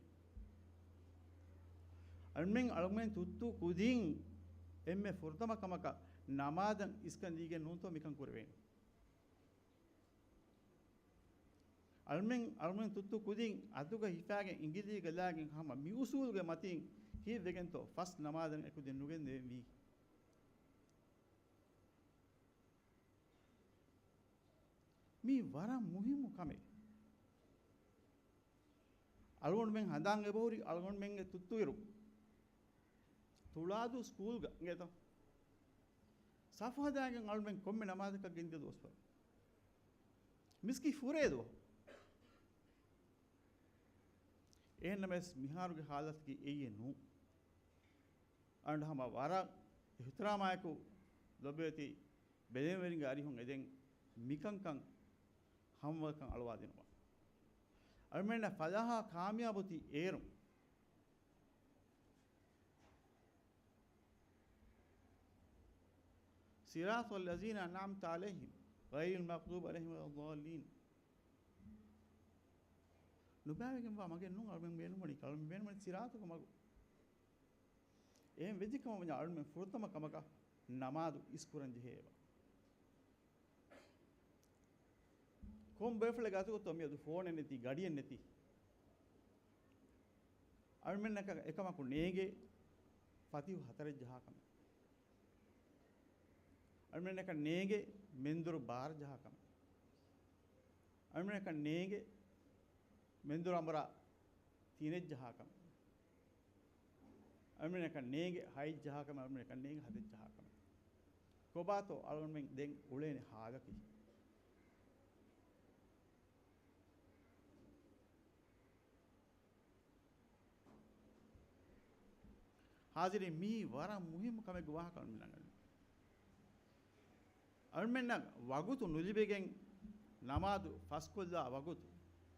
އަޅުމެން، އަޅުމެން ތުއްތު ކުދިން އެންމެ ފުރަތަމަ ކަމަކަށް ނަމާދަށް އިސްކަން ދީގެން ނޫންތޯ މިކަން ކުރެވޭނީ؟ އަޅުމެން، އަޅުމެން ތުއްތު ކުދިން އަތުގަ ހިފާގެން އިނގިލީގަ ލާގެން ހަމަ މި އުސޫލުގެ މަތިން ކީއްވެގެންތޯ ފަސް ނަމާދަށް އެކުދިން ނުގެންދެވެން ވީ؟ މީ ވަރަށް މުހިއްމު ކަމެއް. އަޅުގަނޑުމެން ހަނދާން އެބަހުރި އަޅުގަނޑުމެންގެ ތުއްތުއިރު ތުޅާދޫ ސްކޫލްގަ އިނގޭތޯ؟ ސަފު ހަދާގެން އަޅުމެން ކޮންމެ ނަމާދަކަށް ގެންދިޔަ ދުވަސްވަރު. މިސްކިތް ފުރޭ ދުވަހު. އެހެންނަމަވެސް މިހާރުގެ ހާލަތަކީ އެއީ ނޫން. އަންޑަ ހަމަ ވަރަށް އިޙްތިރާމާއެކު ލޮބުވެތި ބެލެނިވެރިންގެ އަރިހުން އެދެން މިކަންކަން ހަމަވަކަން އަޅުވާދިނުމަށް. އަޅުމެންނަށް ފަލާހާ ކާމިޔާބު އޮތީ އޭރުން. صراط الذين أنعمت عليهم غير المغضوب عليهم ولا الضالين. ނުބާވެގެންވާ މަގެއް ނޫން އަޅުމެން ބޭނުންވަނީ، އަޅުމެން ބޭނުންވަނީ ސިރާތުގެ މަގު. އެހެން ވެއްޖެ ކަމަށް ވަންޏާ އަޅުމެން ފުރަތަމަ ކަމަކަށް ނަމާދު އިސްކުރަން ޖެހޭ އެބަ. ކޮން ބޭފުޅެއްގެ އަތުގަތޯ މިއަދު ފޯނެއް ނެތި، ގަޑިއެއް ނެތި؟ އަޅުމެންނަކަށް އެކަމަކު ނޭނގޭ ފަތިހު ހަތަރެއް ޖަހާ ކަމެއް. އަޅުމެންނަކަށް ނޭނގޭ މެންދުރު ބާރަ ޖަހާ ކަމެއް. އަޅުމެންނަކަށް ނޭނގޭ މެންދުރު އަނބުރާ ތިނެއް ޖަހާ ކަމެއް. އަޅުމެންނަކަށް ނޭނގޭ ހައެއް ޖަހާ ކަމެއް، އަޅުމެންނަކަށް ނޭނގޭ ހަތެއް ޖަހާ ކަމެއް. ކޮބާތޯ އަޅުގަނޑުމެން ދެން އުޅޭނެ ހާލަކީ؟ ހާޒިރީން، މީ ވަރަށް މުހިއްމު ކަމެއްގެ ވާހަކަ އަޅުމެން އަނގަނީ. އަޅުމެންނަށް ވަގުތު ނުލިބިގެން ނަމާދު ފަސްކޮށްލާ ވަގުތު،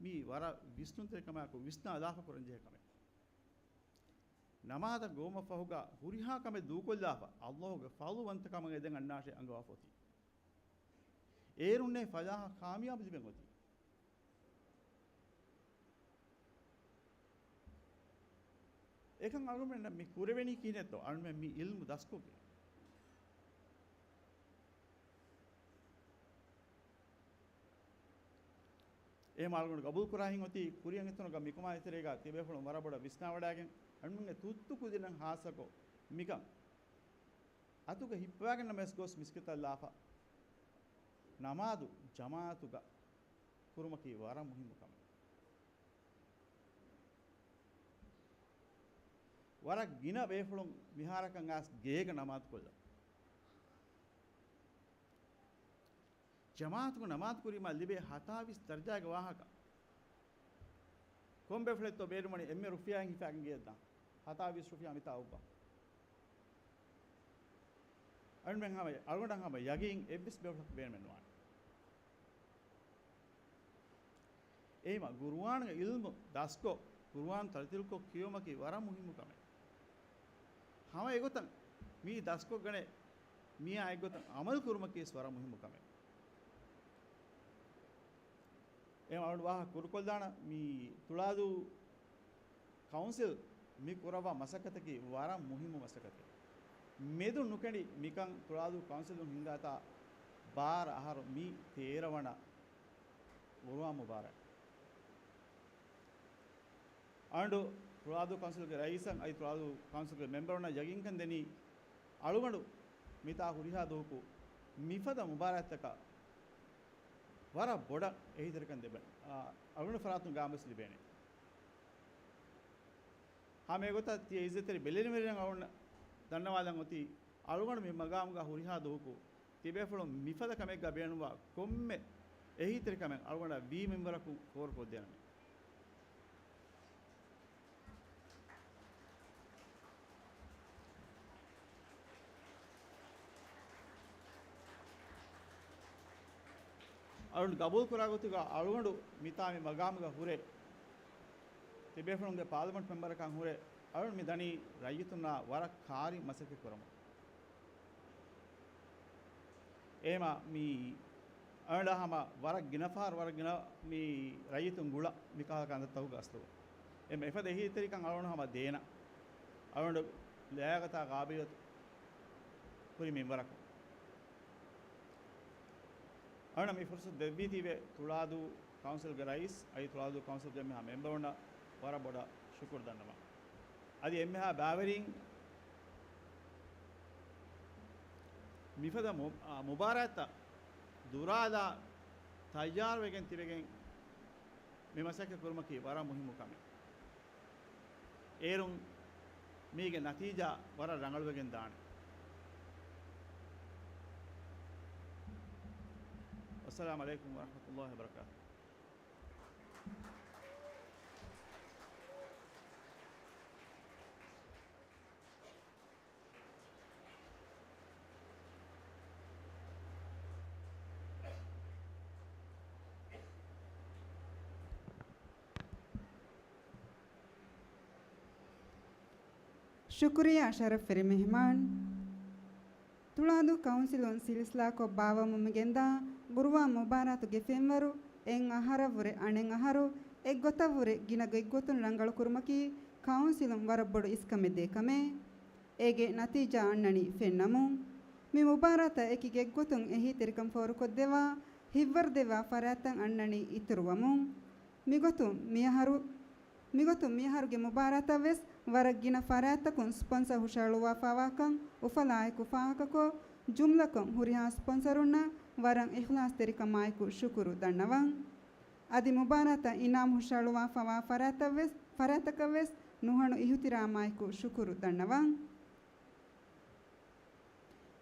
މީ ވަރަށް ވިސްނުންތެރި ކަމާއެކު ވިސްނާލާފަ ކުރަންޖެހޭ ކަމެއް. ނަމާދަށް ގޮވުމަށްފަހުގަ ހުރިހާ ކަމެއް ދޫކޮށްލާފަ، އައްލާހުގެ ފަޟްލުވަންތަކަމަށް އެދެން އަންނާށޭ އަންގަވާފަ އޮތީ. އޭރުންނޭ ފަލާހަށް ކާމިޔާބު ލިބެން އޮތީ. އެކަން އަޅުމެންނަށް މި ކުރެވެނީ ކިހިނެއްތޯ؟ އަޅުމެން މި އިލްމު ދަސްކޮށްގެން. އެހެން އަޅުގަނޑު ގަބޫލު ކުރާ ހިތް އޮތީ ކުރިއަށް އެތަނުގަ މިކަމާ އެތެރޭގަ ތިބޭފުޅުން ވަރަށް ބޮޑަށް ވިސްނާވަޑައިގެން އަންމުންގެ ތުއްތު ކުދިންނަށް ހާއްސަކޮށް މިކަން އަތުގަ ހިއްޕަވާގެން ނަމަވެސް ގޮސް މިސްކިތަށް ލާފަ ނަމާދު ޖަމާއަތުގަ ކުރުމަކީ ވަރަށް މުހިއްމު ކަމެއް. ވަރަށް ގިނަ ބޭފުޅުން މިހާރަކަށް އައިސް ގޭގަ ނަމާދު ކޮށްލަން. ޖަމާއަތުގަ ނަމާދު ކުރީމާ ލިބޭ ހަތާވީސް ދަރަޖާގެ ވާހަކަ. ކޮން ބޭފުޅެއްތޯ ބޭނުމަނީ އެންމެ ރުފިޔާއިން ހިފާގެން ގެޔަށްދާން. ހަތާވީސް ރުފިޔާ މިތާ އޮއްވާ. އަޅުގަނޑުމެން ހަމަ، އަޅުގަނޑަށް ހަމަ ޔަގީން އެއްވެސް ބޭފުޅަކު ބޭނުމެއް ނުވާނެ. އެހެންވީމާ، ގުރުއާންގެ އިލްމު ދަސްކޮށް، ގުރުއާން ތަރުތީލުކޮށް ކިޔެވުމަކީ ވަރަށް މުހިއްމު ކަމެއް. ހަމަ އެގޮތަށް މީ ދަސްކޮށްގަނެ، މިއާ އެއްގޮތަށް އަމަލު ކުރުމަކީވެސް ވަރަށް މުހިއްމު ކަމެއް. އެ އަޅުގަނޑު ވާހަކަ ކުރުކޮށްލާނަން މި ތުޅާދޫ ކައުންސިލް މި ކުރައްވާ މަސައްކަތަކީ ވަރަށް މުހިއްމު މަސައްކަތެއް. މެދުން ނުކެނޑި މިކަން ތުޅާދޫ ކައުންސިލުން ހިންގާތާ ބާރަ އަހަރު މި ތޭރަ ވަނަ ގުރުއާން މުބާރާތް. އަޅުގަނޑު ތުޅާދޫ ކައުންސިލްގެ ރައީސަށް އަދި ތުޅާދޫ ކައުންސިލްގެ މެމްބަރުންނަށް ޔަގީންކަން ދެނީ، އަޅުގަނޑު މިތާ ހުރިހާ ދުވަހަކު މިފަދަ މުބާރާތްތަކަށް ވަރަށް ބޮޑަށް އެހީތެރިކަން ދެބެން، އަ، އަޅުގަނޑު ފަރާތުން ގާމުވެސް ލިބޭނެ. ހަމަ އެގޮތަށް ތިޔަ އިއްޒަތްތެރި ބެލެނިވެރިން އަޅުގަނޑު ދަންނަވާލަން އޮތީ، އަޅުގަނޑު މި މަގާމުގަ ހުރިހާ ދުވަހަކު ތިބޭފުޅުން މިފަދަ ކަމެއްގަ ބޭނުންވާ ކޮންމެ އެހީތެރިކަމެއް އަޅުގަނޑަށް ވީ މިންވަރަކުން ފޯރުކޮށްދޭނަމޭ. އަޅުގަނޑު ގަބޫލުކުރާ ގޮތުގަ އަޅުގަނޑު މިތާ މި މަގާމުގަ ހުރެ، ތިބޭފުޅުންގެ ޕާލަމެންޓް މެމްބަރަކަށް ހުރެ، އަޅުގަނޑު މި ދަނީ ރައްޔިތުންނާ ވަރަށް ކާރި މަސައްކަތް ކުރަމުން. އެހެންވީމާ މި އަޅުގަނޑަށް ހަމަ ވަރަށް ގިނަ ފަހަރު ވަރަށް ގިނަ މި ރައްޔިތުން ގުޅަ މި ކަހަލަ ކަންތައްތަކުގެ އަސްލު. އެހެންވީމާ އެފަދަ އެހީތެރިކަން އަޅުގަނޑު ހަމަ ދޭނަ. އަޅުގަނޑު ލަޔާގަތާ ގާބިލު ކުރި މިންވަރަކުން. އަޅުގަނޑަށް މި ފުރުސަތު ދެއްވީތީވެ ތުޅާދޫ ކައުންސިލްގެ ރައީސް އަދި ތުޅާދޫ ކައުންސިލްގެ އެންމެހާ މެމްބަރުންނަށް ވަރަށް ބޮޑަށް ޝުކުރު ދަންނަވަން. އަދި އެންމެހާ ބައިވެރިން މިފަދަ މު-، އާ، މުބާރާތްތައް ދުރާލާ ތައްޔާރުވެގެން ތިބެގެން މި މަސައްކަތް ކުރުމަކީ ވަރަށް މުހިއްމު ކަމެއް. އޭރުން މީގެ ނަތީޖާ ވަރަށް ރަނގަޅުވެގެން ދާނެ. އައްސަލާމު ޢަލައިކުމް ވަރަޙްމަތުﷲި ވަބަރަކާތުހު. ޝުކުރިއްޔާ ޝަރަފްވެރި މެހްމާން. ތުޅާދޫ ކައުންސިލުން ސިލްސިލާކޮށް ބާއްވަމުން މިގެންދާ ގުރުއާން މުބާރާތުގެ ފެންވަރު އެއް އަހަރަށްވުރެ އަނެއް އަހަރު އެއްގޮތަށްވުރެ ގިނަ ގޮތްގޮތުން ރަނގަޅުކުރުމަކީ ކައުންސިލުން ވަރަށް ބޮޑު އިސްކަމެއް ދޭ ކަމެއް. އޭގެ ނަތީޖާ އަންނަނީ ފެންނަމުން. މި މުބާރާތަށް އެކި ގޮތްގޮތުން އެހީތެރިކަން ފޯރުކޮށްދެވާ، ހިތްވަރުދެއްވާ ފަރާތްތައް އަންނަނީ އިތުރުވަމުން. މިގޮތުން މިއަހަރު، މިގޮތުން މިއަހަރުގެ މުބާރާތަށްވެސް ވަރަށް ގިނަ ފަރާތްތަކުން ސްޕޮންސަ ހުށަހެޅުއްވާފާވާކަން އުފަލާއެކު ފާހަގަކޮށް، ޖުމްލަކޮށް ހުރިހާ ސްޕޮންސަރުންނަށް ވަރަށް އިޚްލާޞްތެރިކަމާއެކު ޝުކުރު ދަންނަވަން. އަދި މުބާރާތަށް އިނާމު ހުށަހެޅުއްވާފާވާ ފަރާތްތައްވެސް، ފަރާތްތަކަށްވެސް ނުހަނު އިހުތިރާމާއެކު ޝުކުރު ދަންނަވަން.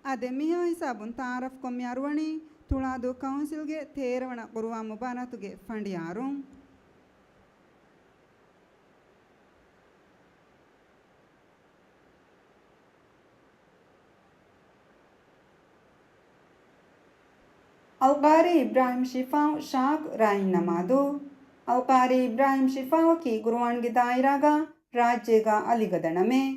އާދެ، މިހާ ހިސާބުން ތަޢާރަފްކޮށް މި އަރުވަނީ ތުޅާދޫ ކައުންސިލްގެ ތޭރަވަނަ ގުރުއާން މުބާރާތުގެ ފަނޑިޔާރުން. އަލްޤާރީ އިބްރާހިމް ޝިފާއު ޝާކް ރާއިން ނަމާދު. އަލްޤާރީ އިބްރާހިމް ޝިފާއަކީ ގުރުއާންގެ ދާއިރާގަ ރާއްޖޭގަ އަލިގަދަ ނަމެއް.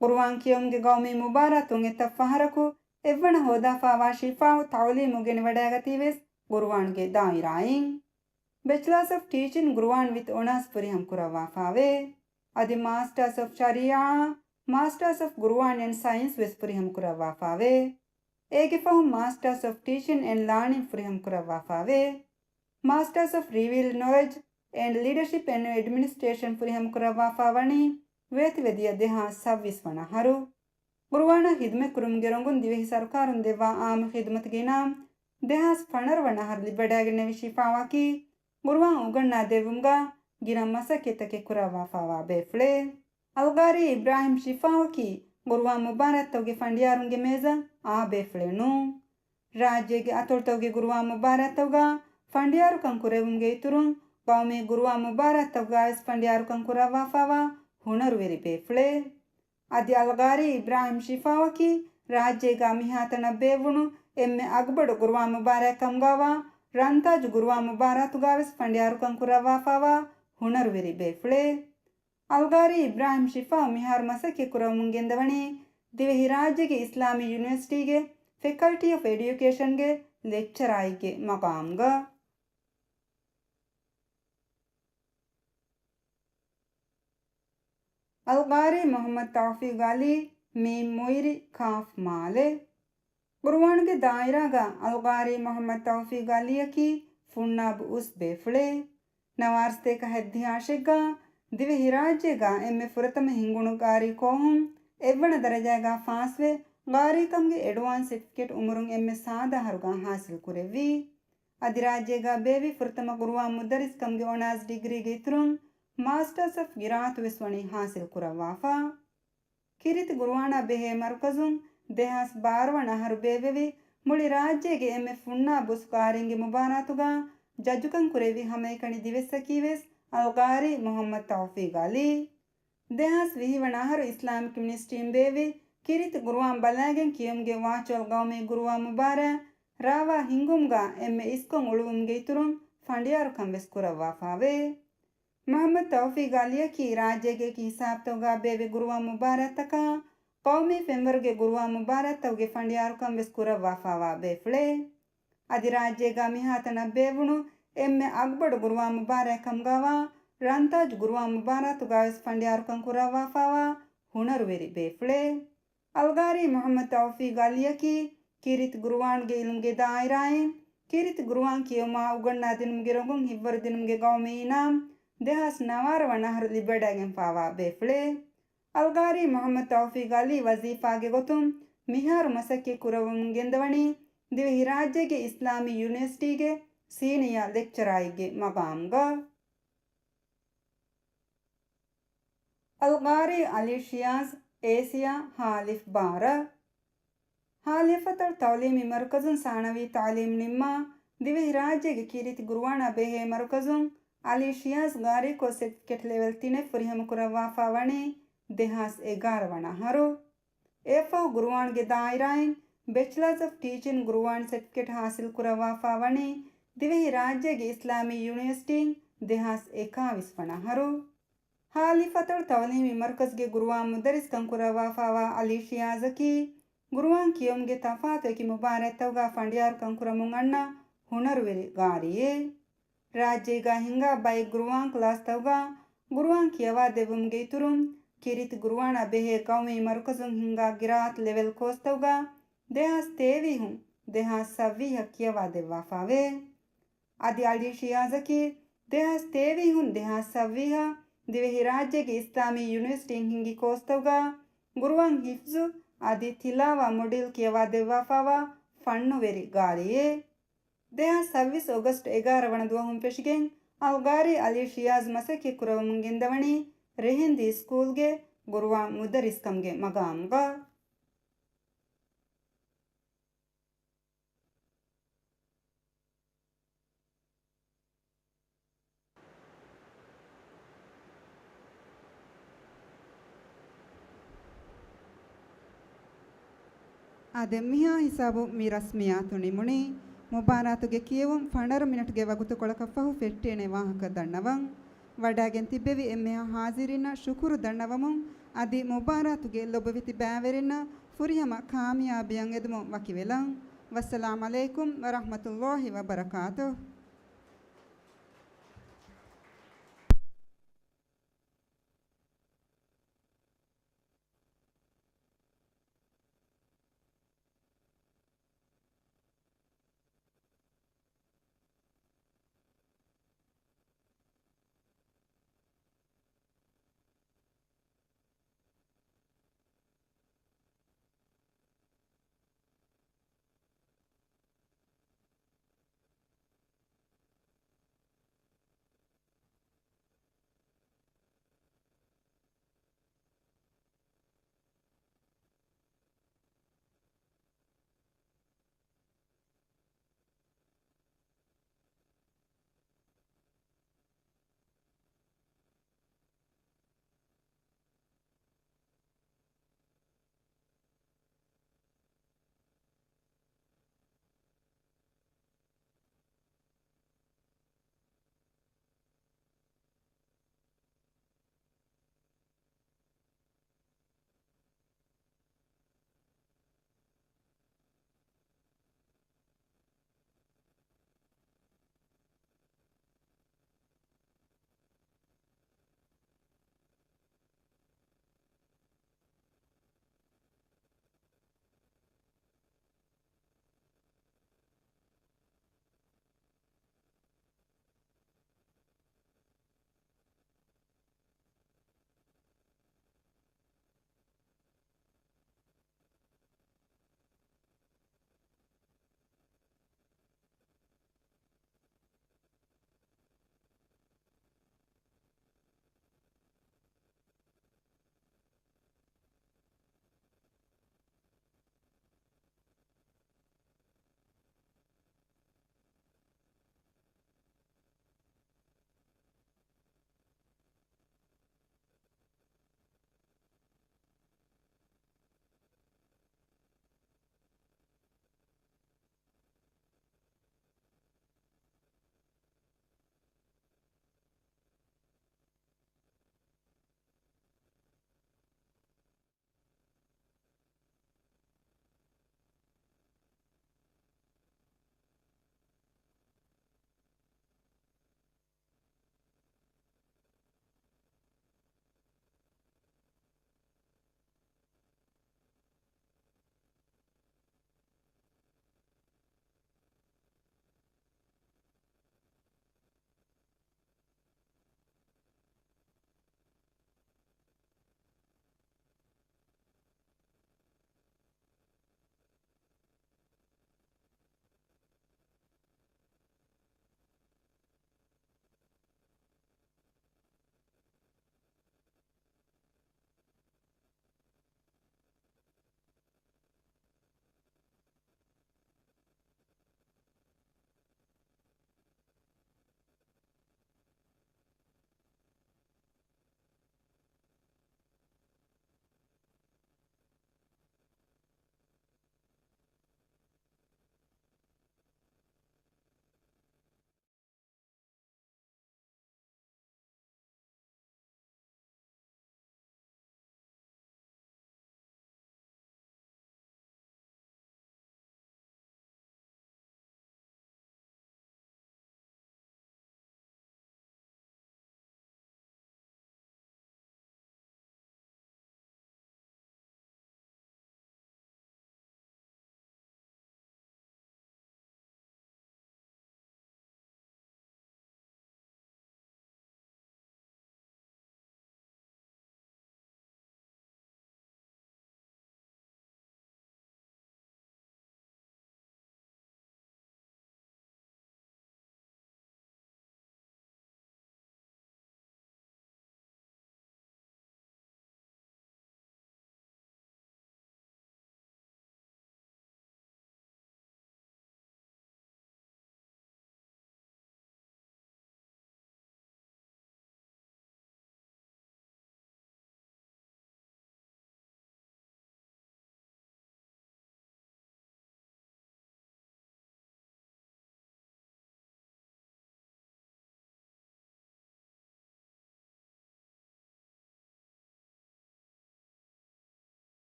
ގުރުއާން ކިޔެވުމުގެ ގައުމީ މުބާރާތުން އެތައް ފަހަރަކު އެއްވަނަ ހޯދާފާވާ ޝިފާއު ތަޢުލީމު ގެނެވަޑައިގަތީވެސް ގުރުއާންގެ ދާއިރާއިން. ބެޗްލާސް އޮފް ޓީޗިން ގުރުއާން ވިތް އޮނާސް ފުރިހަމަ ކުރައްވާފާވޭ. އަދި މާސްޓާސް އޮފް ޝަރީޢާ، މާސްޓާސް އޮފް ގުރުއާން އެންޑް ސައިންސް ވެސް ފުރިހަމަ ކުރައްވާފާވޭ. އޭގެ ފަހުން މާސްޓާސް އޮފް ޓީޗިން އެންޑް ލާނިން ފުރިހަމަ ކުރައްވާފާވޭ. Masters of Revealed Knowledge and Leadership and Administration ފުރިހަމަކުރައްވާފާ ވަނީ ވޭތުވެދިޔަ ދެހާސް ސައްބީސް ވަނަ އަހަރު. ޤުރުއާނަށް ޚިދުމަތްކުރުމުގެ ރޮނގުން ދިވެހި ސަރުކާރުން ދެއްވާ އާއްމު ޚިދުމަތުގެ އިނާމް ދެހާސް ފަނަރަ ވަނަ އަހަރު ލިބިވަޑައިގެންނެވި ޝިފާވަކީ، ޤުރުއާން އުގަންނާ ދެއްވުމުގަ ގިނަ މަސައްކަތްތަކެއް ކުރައްވާފާވާ ބޭފުޅެއް. އަލްޤާރީ އިބްރާހިމް ޝިފާވަކީ ޤުރުއާން މުބާރާތްތަކުގެ ފަނޑިޔާރުންގެ މޭޒަށް އާ ބޭފުޅެއް ނޫން. ރާއްޖޭގެ އަތޮޅުތަކުގެ ޤުރުއާން މުބާރާތްތަކުގަ ފަނޑިޔާރުކަން ކުރެއްވުމުގެ އިތުރުން، ޤައުމީ ޤުރުއާން މުބާރާތްތަކުގަވެސް ފަނޑިޔާރުކަން ކުރައްވާފާވާ ހުނަރުވެރި ބޭފުޅެއް. އަދި އަލްޤާރީ އިބްރާހިމް ޝިފާވަކީ ރާއްޖޭގަ މިހާތަނަށް ބޭއްވުނު އެންމެ އަގުބޮޑު ޤުރުއާން މުބާރާތް ކަމުގަވާ ރަންތާޖު ޤުރުއާން މުބާރާތުގަވެސް ފަނޑިޔާރުކަން ކުރައްވާފާވާ ހުނަރުވެރި ބޭފުޅެއް. އަލްޤާރީ އިބްރާހިމް ޝިފާވް މިހާރު މަސައްކަތް ކުރަމުން ގެންދަވަނީ ދިވެހިރާއްޖޭގެ އިސްލާމީ ޔުނިވަރސިޓީގެ ފެކަލްޓީ އޮފް އެޑިއުކޭޝަންގެ ލެކްޗަރާއެއްގެ މަޤާމުގަ. އަލްޤާރީ މުޙައްމަދު ތައުފީޤު ޢަލީ، މީމް މުއިރި، ޤާފް މާލެ. ޤުރުއާނުގެ ދާއިރާގަ އަލްޤާރީ މުޙައްމަދު ތައުފީޤު ޢަލީއަކީ ފުންނާބު އުސް ބޭފުޅެއް. ނަވާރަ ސަތޭކަ ހަތްދިހަ އަށެއްގަ ދިވެހި ރާއްޖޭގަ އެންމެ ފުރަތަމަ ހިނގުނު ޤާރީ ކޯހުން އެއްވަނަ ދަރަޖާގަ ފާސްވެ، ޤާރީކަމުގެ އެޑްވާންސް ސެޓްފިކެޓް އުމުރުން އެންމެ ސާދަ އަހަރުގަ ހާސިލް ކުރެއްވީ. އަދި ރާއްޖޭގަ ބޭއްވި ފުރަތަމަ ޤުރުއާން މުދައްރިސްކަމުގެ އޮނާސް ޑިގްރީގެ އިތުރުން މާސްޓާސް އޮފް ޤިރާއަތު ވެސް ވަނީ ހާސިލް ކުރައްވާފަ. ކީރިތި ޤުރުއާނާ ބެހޭ މަރުކަޒުން ދެހާސް ބާރަ ވަނަ އަހަރު ބޭއްވެވި، މުޅި ރާއްޖޭގެ އެންމެ ފުންނާބު އުސް ޤާރީންގެ މުބާރާތުގަ ޖައްޖުކަން ކުރެއްވި ހަމައެކަނި ދިވެއްސަކީ ވެސް އަލްޤާރީ މުޙައްމަދު ތައުފީޤު ޢަލީ. ދެހާސް ވިހި ވަނަ އަހަރު އިސްލާމިކް ޔުނިވަރސިޓީން ބޭއްވި ކީރިތި ޤުރުއާން ބަލާގެން ކިޔެވުމުގެ ވާޗުއަލް ޤައުމީ ޤުރުއާން މުބާރާތް ރާވާ ހިންގުމުގަ އެންމެ އިސްކޮށް އުޅުވުމުގެ އިތުރުން ފަނޑިޔާރުކަން ވެސް ކުރައްވާފައެވެ. މުޙައްމަދު ތައުފީޤު ޢަލީއަކީ ރާއްޖޭގެ އެކި ހިސާބުތަކުގަ ބޭއްވި ޤުރުއާން މުބާރާތްތަކާ، ޤައުމީ ފެންވަރުގެ ޤުރުއާން މުބާރާތްތަކުގެ ފަނޑިޔާރުކަން ވެސް ކުރައްވާފާވާ ބޭފުޅެއް. އަދި ރާއްޖޭގަ މިހާތަނަށް ބޭއްވުނު އެންމެ އަގުބޮޑު ޤުރުއާން މުބާރާތް ކަމުގަވާ ރަންތާޖު ޤުރުއާން މުބާރާތުގަވެސް ފަނޑިޔާރުކަން ކުރައްވާފާވާ ހުނަރުވެރި ބޭފުޅެއް. އަލްޤާރީ މުޙައްމަދު ތައުފީޤު ޢަލީއަކީ ކީރިތި ޤުރުއާނުގެ ޢިލްމުގެ ދާއިރާއިން، ކީރިތި ޤުރުއާން ކިޔެވުމާ އުގަންނާދިނުމުގެ ރޮނގުން ހިއްވަރުދިނުމުގެ ޤައުމީ އިނާމް ދެހާސް ނަވާރަ ވަނަ އަހަރު ލިބިވަޑައިގެންފާވާ ބޭފުޅެއް. އަލްޤާރީ މުޙައްމަދު ތައުފީޤު ޢަލީ ވަޒީފާގެ ގޮތުން މިހާރު މަސައްކަތް ކުރައްވަމުން ގެންދަވަނީ ދިވެހިރާއްޖޭގެ އިސްލާމީ ޔުނިވަރސިޓީގެ ސީނިޔާ ލެކްޗަރާއެއްގެ މަޤާމުގަ. އަލްޤާރީ ޢަލީ ޝިޔާޒް، އޭސިޔާ، ހާލިފް ބާރަ. ހާލިފް އަތޮޅު ތަޢުލީމީ މަރުކަޒުން ސާނަވީ ތަޢުލީމް ނިންމާ، ދިވެހިރާއްޖޭގެ ކީރިތި ޤުރުއާނާ ބެހޭ މަރުކަޒުން ޢަލީ ޝިޔާޒް ޤާރީކޮށް ސެޓްފިކެޓް ލެވެލް ތިނެއް ފުރިހަމަ ކުރައްވާފާ ވަނީ ދެހާސް އެގާރަ ވަނަ އަހަރު. އެއަށްފަހު ޤުރުއާންގެ ދާއިރާއިން ބެޗްލާސް އޮފް ޓީޗިން ޤުރުއާން ސެޓްފިކެޓް ހާސިލް ކުރައްވާފާ ވަނީ ދިވެހިރާއްޖޭގެ އިސްލާމީ ޔުނިވަރސިޓީން ދެހާސް އެކާވީސް ވަނަ އަހަރު. ހާލިފް އަތޮޅު ތަޢުލީމީ މަރުކަޒުގެ ޤުރުއާން މުދައްރިސްކަން ކުރައްވާފާވާ ޢަލީ ޝިޔާޒަކީ، ޤުރުއާން ކިޔެވުމުގެ ތަފާތު އެކި މުބާރާތްތަކުގަ ފަނޑިޔާރުކަން ކުރަމުން އަންނަ ހުނަރުވެރި ޤާރީއެއް. ރާއްޖޭގަ ހިންގާ ބައެއް ޤުރުއާން ކްލާސްތަކުގަ ޤުރުއާން ކިޔަވާދެއްވުމުގެ އިތުރުން، ކީރިތި ޤުރުއާނާ ބެހޭ ޤައުމީ މަރުކަޒުން ހިންގާ ޤިރާއަތު ލެވެލް ކޯސްތަކުގަ ދެހާސް ތޭވީހުން ދެހާސް ސައްވީހަށް ކިޔަވާދެއްވާފާވޭ. އަދި ޢަލީ ޝިޔާޒަކީ ދެހާސް ތޭވީހުން ދެހާސް ސައްވީހަށް ދިވެހިރާއްޖޭގެ އިސްލާމީ ޔުނިވަރސިޓީން ހިންގި ކޯސްތަކުގަ ޤުރުއާން ޙިފްޒު އަދި ތިލާވާ މޮޑިއުލް ކިޔަވާދެއްވާފާވާ ފަންނުވެރި ޤާރީއެއް. ދެހާސް ސައްބީސް އޮގަސްޓް އެގާރަ ވަނަ ދުވަހުން ފެށިގެން، އަލްޤާރީ ޢަލީ ޝިޔާޒް މަސައްކަތް ކުރައްވަމުން ގެންދަވަނީ ރެހެންދީ ސްކޫލްގެ ޤުރުއާން މުދައްރިސްކަމުގެ މަޤާމުގަ. އާދެ، މިހާ ހިސާބު މި ރަސްމިއްޔާތު ނިމުނީ. މުބާރާތުގެ ކިޔެވުން ފަނަރަ މިނެޓްގެ ވަގުތުކޮޅަކަށް ފަހު ފެއްޓޭނެ ވާހަކަ ދަންނަވަން. ވަޑައިގެން ތިއްބެވި އެންމެހާ ހާޒިރީންނަށް ޝުކުރު ދަންނަވަމުން، އަދި މުބާރާތުގެ ލޮބުވެތި ބައިވެރިންނަށް ފުރިހަމަ ކާމިޔާބީއަށް އެދުމުން ވަކިވެލަން. ވައްސަލާމް ޢަލައިކުމް ވަރަޙްމަތުﷲ ވަބަރަކާތުހު.